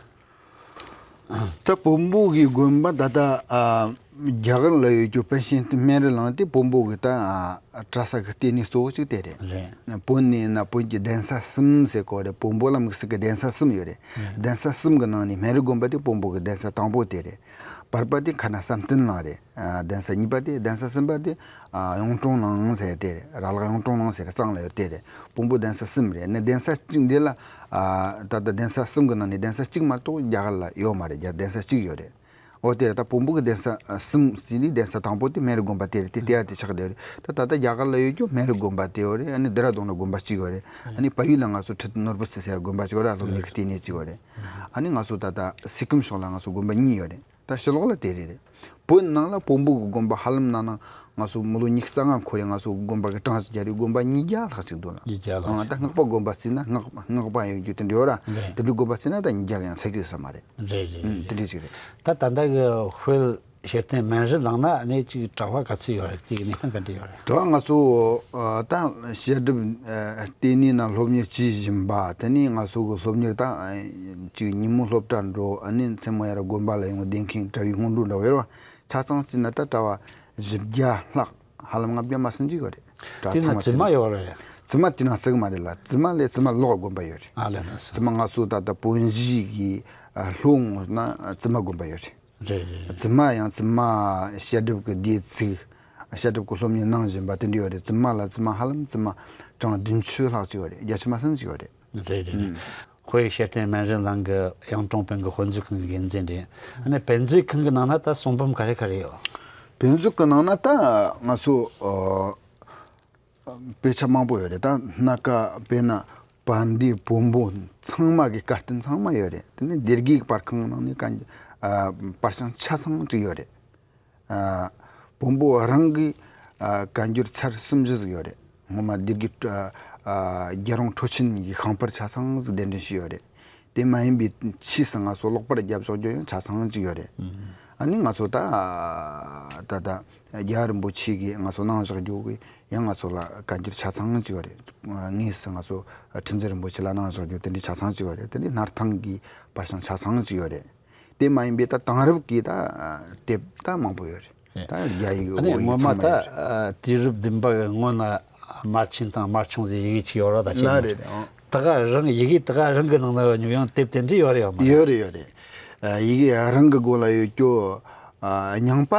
ད་བོན་པོ་གི་དགོན་པ་ད་ལྟ་ཨ་རྒྱ་གར་ལ་ཡོད་རྒྱུ་པཎ་ཆེན་སྨན་རི་གླིང་དེ་བོན་པོ་གི་ད་ཨ་གྲྭ་ས་གི་ལྟེ་གནས་གཙོ་བོ་གཅིག་དེ་རེད། རེད། བོན་ནས་ན་བོན་གྱི་གདན་ས་གསུམ་ཟེར་གོ་རེད། བོན་པོ་ལ་དམིགས་བསལ་གྱི་གདན་ས་གསུམ་ཡོད་རེད། རེད། གདན་ས་གསུམ་གི་ནང་ནས་སྨན་རི་དགོན་པ་དེ་བོན་པོ་གི་གདན་ས་དང་པོ་དེ་རེད། བར་པ་དེ་ཁ་ན་བསམ་གཏན་གླིང་རེད། ཨ་གདན་ས་གཉིས་པ་དེ། གདན་ས་གསུམ་པ་དེ་ཨ་གཡུང་དྲུང་གླིང་ཟེར་དེ་རེད། ར་ལག་གཡུང་དྲུང་གླིང་ཟེར་གཙང་ལ་ཡོད་དེ་རེད། བོན་པོ་གདན་ས་གསུམ་རེད། ནི་གདན་ས་གཅིག་འདི་ལ་ཨ་ད་ལྟ་གདན་ས་གསུམ་གི་ནང་ནས་གདན་ས་གཅིག་མ་གཏོགས་རྒྱ་གར་ལ་ཡོད་མ་རེད། རྒྱ་གདན་ས་གཅིག་ཡོད་རེད། འོ་དེ་རེད། ད་བོན་པོ་གི་གདན་ས་ཨ་གསུམ་ཟེར་ནི་གདན་ས་དང་པོ་དེ་སྨན་རི་དགོན་པ་དེ་རེད། དེ་ལྟེ་བ་དེ་ཆགས་བསྡད་རེད། ད་ད་ལྟ་རྒྱ་གར་ལ་ཡོད་རྒྱུ་སྨན་རི་དགོན་པ་དེ་ཡོད་རེད། ཨ་ནི་རྡེ་ར་ལྡུན་ལ་དགོན་པ་གཅིག་ཡོད་རེད། ཨ་ནི་བལ་ཡུལ་ལ་ང་ཚོ་ཁྲི་ནོར་བུ་རྩེ་ཟེར་དགོན་པ་གཅིག་ཡོད་རེད། སློབ་གཉེར་གྱི་ལྟེ་གནས་གཅིག་ཡོད་རེད། ཨ་ནི་ང་ཚོ་ད་ལྟ་སི་ཀིམ་ཕྱོགས་ལ་ང་ཚོ་དགོན་པ་གཉིས་ཡོད་རེད། ད་ཕྱི་ལོགས་ལ་དེ་རེད་རེད། བོད་ནང་ལ་བོན་པོ་གི་དགོན་པ་ཧ་ལམ་ན་ན་ང་ཚོ་མི་ལོ་ཉི་ཤུ་རྩ་ལྔ་འཁོར་རེད། ང་ཚོ་དགོན་པ་གི་གྲངས་སུ་སྦྱར་རེད། དགོན་པ་ཉིས་བརྒྱ་ལྷག་ཅིག་འདུག་ལ། ཉིས་བརྒྱ་ལྷག་ཨང་། ཅིག་ད་སྔགས་པ་དགོན་པ་བརྩིས་ན་སྔགས་སྔགས་པ་ཡོད་རྒྱུ་དེ་འདྲ་ཡོད་ར། རེད། དེ་འདྲའི་དགོན་པ་བརྩིས་ན་ད་ཉིས་བརྒྱ་ཡང་ཚད་ཀྱི་ཡོད་ས་མ་རེད། རེད་རེད། ཨང་། རེད། དེ་འདྲ་ཅིག་རེད། ད་ད་ལྟ་གི་དཔལ་ཤེར་བསྟན་སྨན་རི་གླིང་ན་ཨ་ནི་ཅིག་གྲྭ་པ་ག་ཚོད་ཡོད་རེད། དེ་གི་གནས་སྟངས་ག་འདྲ་ཡོད་རེད། གྲྭ་པ་ང་ཚོ་ཨ་ད་བཤད་སྒྲུབ་ཨ་ལྟེ་གནས་ནང་སློབ་གཉེར་བྱེད་བཞིན་པ། དེ་ནས་ང་ཚོ་གི་སློབ་གཉེར་ད་ཨ་ཅིག་ཉིན་མོ་སློབ་གྲྭ་འགྲོ། ཨ་ནི་མཚན་མོ་ཡར་དགོན་པ་ལ་ཡོང་། བསྡད་མཁན་གྲྭ་པའི་སྔོན་འགྲོ་འདྲ་བོ་ཡོད་རེད་བ། ཆ་ཚང་བརྩིས་ན་ད་གྲྭ་པ་བཞི་བརྒྱ་ལྷག་ཧ་ལམ་ལྔ་བརྒྱ་མ་ཟིན་ཅིག་ཡོད་རེད། གྲྭ་དེ་ན་ཚང་མ་བཙུན་མ་བརྩིས་ན། ཡོད་རེད། བཙུན་མ་དེ་ན་བརྩི་གི་མ་རེད་ལ། བཙུན་མ་ལས་བཙུན་མ་ལོག་དགོན་པ་ཡོད་རེད། ཨ་ལས་ན་སོ། བཙུན་མ་ང་ཚོ་ད་ལྟ་བོན་གཞིས་ཀྱི་ཨ་ལྷོ་ངོས་ན་བཙུན་མ་དགོན་པ་ཡོད་རེད། རེད་རེད། བཙུན་མ་ཡང་བཙུན་མ་བཤད་སྒྲུབ་ཀྱི་སྡེ་ཚུགས། བཤད་སྒྲུབ་ཀྱི་སློབ་གཉེར་གནང་བཞིན་པ་དེ་འདྲ་ཡོད་རེད། བཙུན་མ་ལ་བཙུན་མ་ཧ་ལམ་བཙུན་མ་གྲངས་བདུན་ཅུ་ལྷག་ཅིག་ཡོད་རེད། བརྒྱད་ཅུ་མ་ཟིན་ཅིག་ཡོད་རེད། རེད་རེད་རེད། ཨུམ། དཔལ་ཤེར་བསྟན་སྨན་རི་གླིང་གི་གཡུང་དྲུང་བོན་གྱི་དཔེ་མཛོད་ཁང་གི་འགན་འཛིན་རེད། ཨ་ནི་དཔེ་མཛོད་ཁང་གི་ནང་ན་ད་གསུང་འབུམ་ག་རེ་ག་རེ་ཡོད། དཔེ་མཛོད་ཀྱི་ནང་ན་ད་ང་ཚོ་ཨ་དཔེ་ཆ་མང་པོ་ཡོད་རེད། ད་སྣ་ཁ་དཔེར་ན་བན་དེ་བོན་པོ་ཚང་མ་གི་བཀའ་བསྟན་ཚང་མ་ཡོད་རེད། དེ་ནས་སྡེ་དགེ་གི་པར་ཁང་ནང་ནས་ག་ཨ་པར་བྱང་ཆ་ཚང་གཅིག་ཡོད་རེད། ཨ་བོན་པོ་རང་གི་ཨ་བཀའ་འགྱུར་ཚར་གསུམ་བཞི་ཟིག་ཡོད་རེད། སྔོན་མ་སྡེ་དགེ་ཨ་རྒྱལ་རོང་ཁྲོ་ཆེན་གྱི་ཤིང་པར་ཆ་ཚང་ཟིག་གདན་འདྲེན་ཞུས་ཡོད་རེད། དེ་མ་ཡིན་པའི་ཕྱིས་སུ་ང་ཚོ་ཀློག་པར་རྒྱབ་བཞག་རྒྱུ་ཡང་ཆ་ཚང་གཅིག་ཡོད་རེད། ཨ་ནི་ང་ཚོ་ད་ད་ད་རྒྱལ་བ་རིན་པོ་ཆེ་གིས་ང་ཚོ་གནང་བཞག་རྒྱུ་གི་ཡང་ང་ཚོ་ལ་བཀའ་འགྱུར་ཆ་ཚང་གཅིག་ཡོད་རེད། དངོས་སུ་ང་ཚོ་ཁྲི་འཛིན་རིན་པོ་ཆེ་ལ་གནང་བཞག་རྒྱུ་དེ་འདྲའི་ཆ་ཚང་གཅིག་ཡོད་རེད། དེ་ནས་སྣར་ཐང་གི་པར་བྱང་ཆ་ཚང་གཅིག་ཡོད་རེད། དེ་མ་ཡིན་པའི་ད་དེང་རབས་ཀྱི་ད་དེབ་ད་མང་པོ་ཡོད་རེད། ད་རྒྱ་ཡིག་ཨ་ནི་བོད་ཡིག་སྔོན་མ་ཚང་མ་ད་ཡོད་རེད། ཨ་དུས་རབས་བདུན་པ་གི་སྔོན་ན་དམར་ཆེན་དང་དམར་ཆུང་ཟེར་ཡི་གེ་གཅིག་ཡོད་ར། ད་ལ་རེད་རེད། ཨང་། ད་ག་རང་ཡི་གེ་ད་ག་རང་གི་ནང་ན་ཡོད་ཉོ་ཡང་དེབ་དེ་འདྲ་ཡོད་རེད་ཡོད་མ་རེད། ཡོད་རེད་ཡོད་རེད། ཨ་ཡི་གེ་རང་གི་སྒོ་ལ་ཡོད་རྒྱུ་ཨ་རྙིང་པ་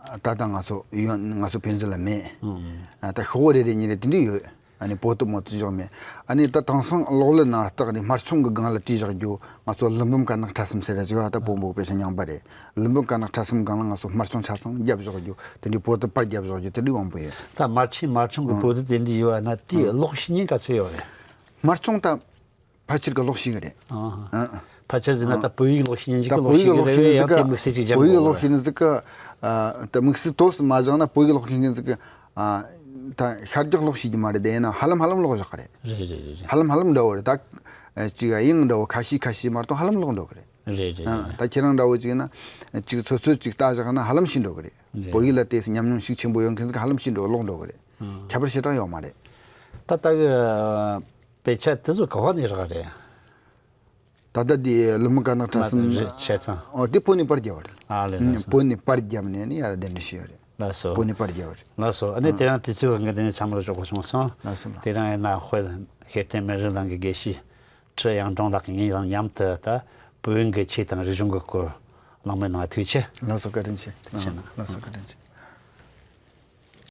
ད་ལྟ་ང་ཚོ་ཡོད། ང་ཚོ་ཕན་ཚུན་ལ་མེད། ཨང་། ཨ་ད་ཤོག་བུ་རེ་རེ་གཉིས་རེ་དེ་འདྲ་ཡོད། ཨ་ནི་པོ་ཏི་མོ་ཏི་བཞག་མེད། ཨ་ནི་ད་དེང་སང་གློག་ཀླད་ནང་བཏགས་ནས་དམར་ཆུང་གི་སྒང་ལ་བྲིས་བཞག་རྒྱུ་ང་ཚོ་ཀླུ་འབུམ་དཀར་ནག་ཕྲ་གསུམ་ཟེར་ར་ཅིག་ཡོད། ད་བོན་པོ་དཔེ་ཆ་རྙིང་པ་རེད། ཀླུ་འབུམ་དཀར་ནག་ཕྲ་གསུམ་སྒང་ལ་ང་ཚོ་དམར་ཆུང་ཆ་ཚང་བརྒྱབ་བཞག་རྒྱུ་དེ་འདྲའི་པོ་ཏི་པར་བརྒྱབ་བཞག་རྒྱུ་དེ་འདྲའི་མང་པོ་ཡོད། ད་དམར་ཆེན་དམར་ཆུང་གི་ཨང་། པོ་ཏི་དེ་འདྲའི་ཡོད་ན་དེའི་ཨང་། ཀློག་ཤེས་མཁན་ག་ཚོད་ཡོད་རེད། དམར་ཆུང་ད་ཕལ་ཆེར་གི་ཀློག་ཤེས་གི་རེད། ཨང་། ཨང་། ཕལ་ཆེར་ཟེར་ན་ཨང་། ད་བོད་ཡིག་ཀློག་ཤེས་མཁན་ཅིག་ད་གི་ཀློག་བོད་ཡིག་ཤེས་གི་ཀློག་རེད། ཤེས་ཡང་དེ་ཟིག་ག་དམིགས་བསལ་ཅིག་སྦྱང་བོད་ཡིག་དགོས་ཀློག་རེད། ཤེས་ནི་ཟིག་ག་ཨ་ད་དམིགས་བསལ་ཏོག་ཙམ་མ་སྦྱངས་ན་བོད་ཡིག་ཀློག་ཤེས་མཁན་ཟིག་གི་ཨ་ད་ཤར་རྒྱག་ཀློག་ཤེས་ཀྱི་མ་རེད། དེ་ཡིན་ན་ཧ་ལམ་ཧ་ལམ་ཀློག་བཞག་གི་རེད། རེད་རེད་རེད་རེད། ཧ་ལམ་ཧ་ལམ་འདྲ་བོ་རེད། ད་ཨ་ཅིག་དབྱངས་འདྲ་བོ་ཁ་ཤས་ཁ་ཤས་མ་གཏོགས་ཧ་ལམ་ཀློག་འགྲོ་གི་རེད། རེད་རེད་ཨ་རེད། ད་ཁྱེད་རང་འདྲ་བོ་ཅིག་ཡིན་ན་ཅིག་ཚོད་ཚོད་ཅིག་ལྟ་བཞག་ན་ཧ་ལམ་ཤེས་འགྲོ་གི་རེད། རེད། བོད་ཡིག་ལ་དེ་ཉམས་མྱོང་ཤུགས་ཆེན་པོ་ཡོད་མཁན་ཟིག་གི་ཧ་ལམ་ཤེས་འགྲོ་ཀློག་འགྲོ་གི་རེད། ཨང་། ཁྱད་པར་ཞེ་དྲག་ཡོད་མ་རེད། ད་ལྟ་གི་དཔེ་ཆ་དེ་ཚོ་ག་བ་ནས་རག་རེད། ད་ལྟ་དེ་ཀླུ་འབུམ་དཀར་ནག་ཕྲ་གསུམ། རེད། བྱས་ཙང་། ཨོ་དེ་བོད་ནས་པར་བརྒྱབ་པ་རེད། ཨ་ལས། ཨུམ། ལགས་སོ། བོད་ནས་པར་བརྒྱབ་ནས་ནི་ཡར་གདན་འདྲེན་ཞུས་ཡོད་རེད། ལགས་སོ། བོད་ནས་པར་བརྒྱབ་པ་རེད། ལགས་སོ། ཨ་ནི་ཨང་། དེ་རིང་དུས་ཚོད་འགའ་དེ་ནས་མཚམས་རེ་འཇོག་དགོས་བྱུང་སོང་། ལགས་སོ་ལགས། དེ་རིང་ཡིན་ན་དཔལ་ཤེར་བསྟན་སྨན་རི་གླིང་གི་དགེ་བཤེས་ཁྲི་གཡུང་དྲུང་ལགས་ཀྱིས་ངེད་དང་མཉམ་དུ་ད་བོད་ཡིག་གི་ཆོས་དང་རིག་གཞུང་གི་སྐོར་གླེང་མོལ་གནང་བ་ཐུགས་རྗེ་ཆེ། ལགས་སོ། བཀའ་དྲིན་ཆེ། ཐུགས་རྗེ་གནང་། ལགས་སོ། བཀའ་དྲིན་ཆེ།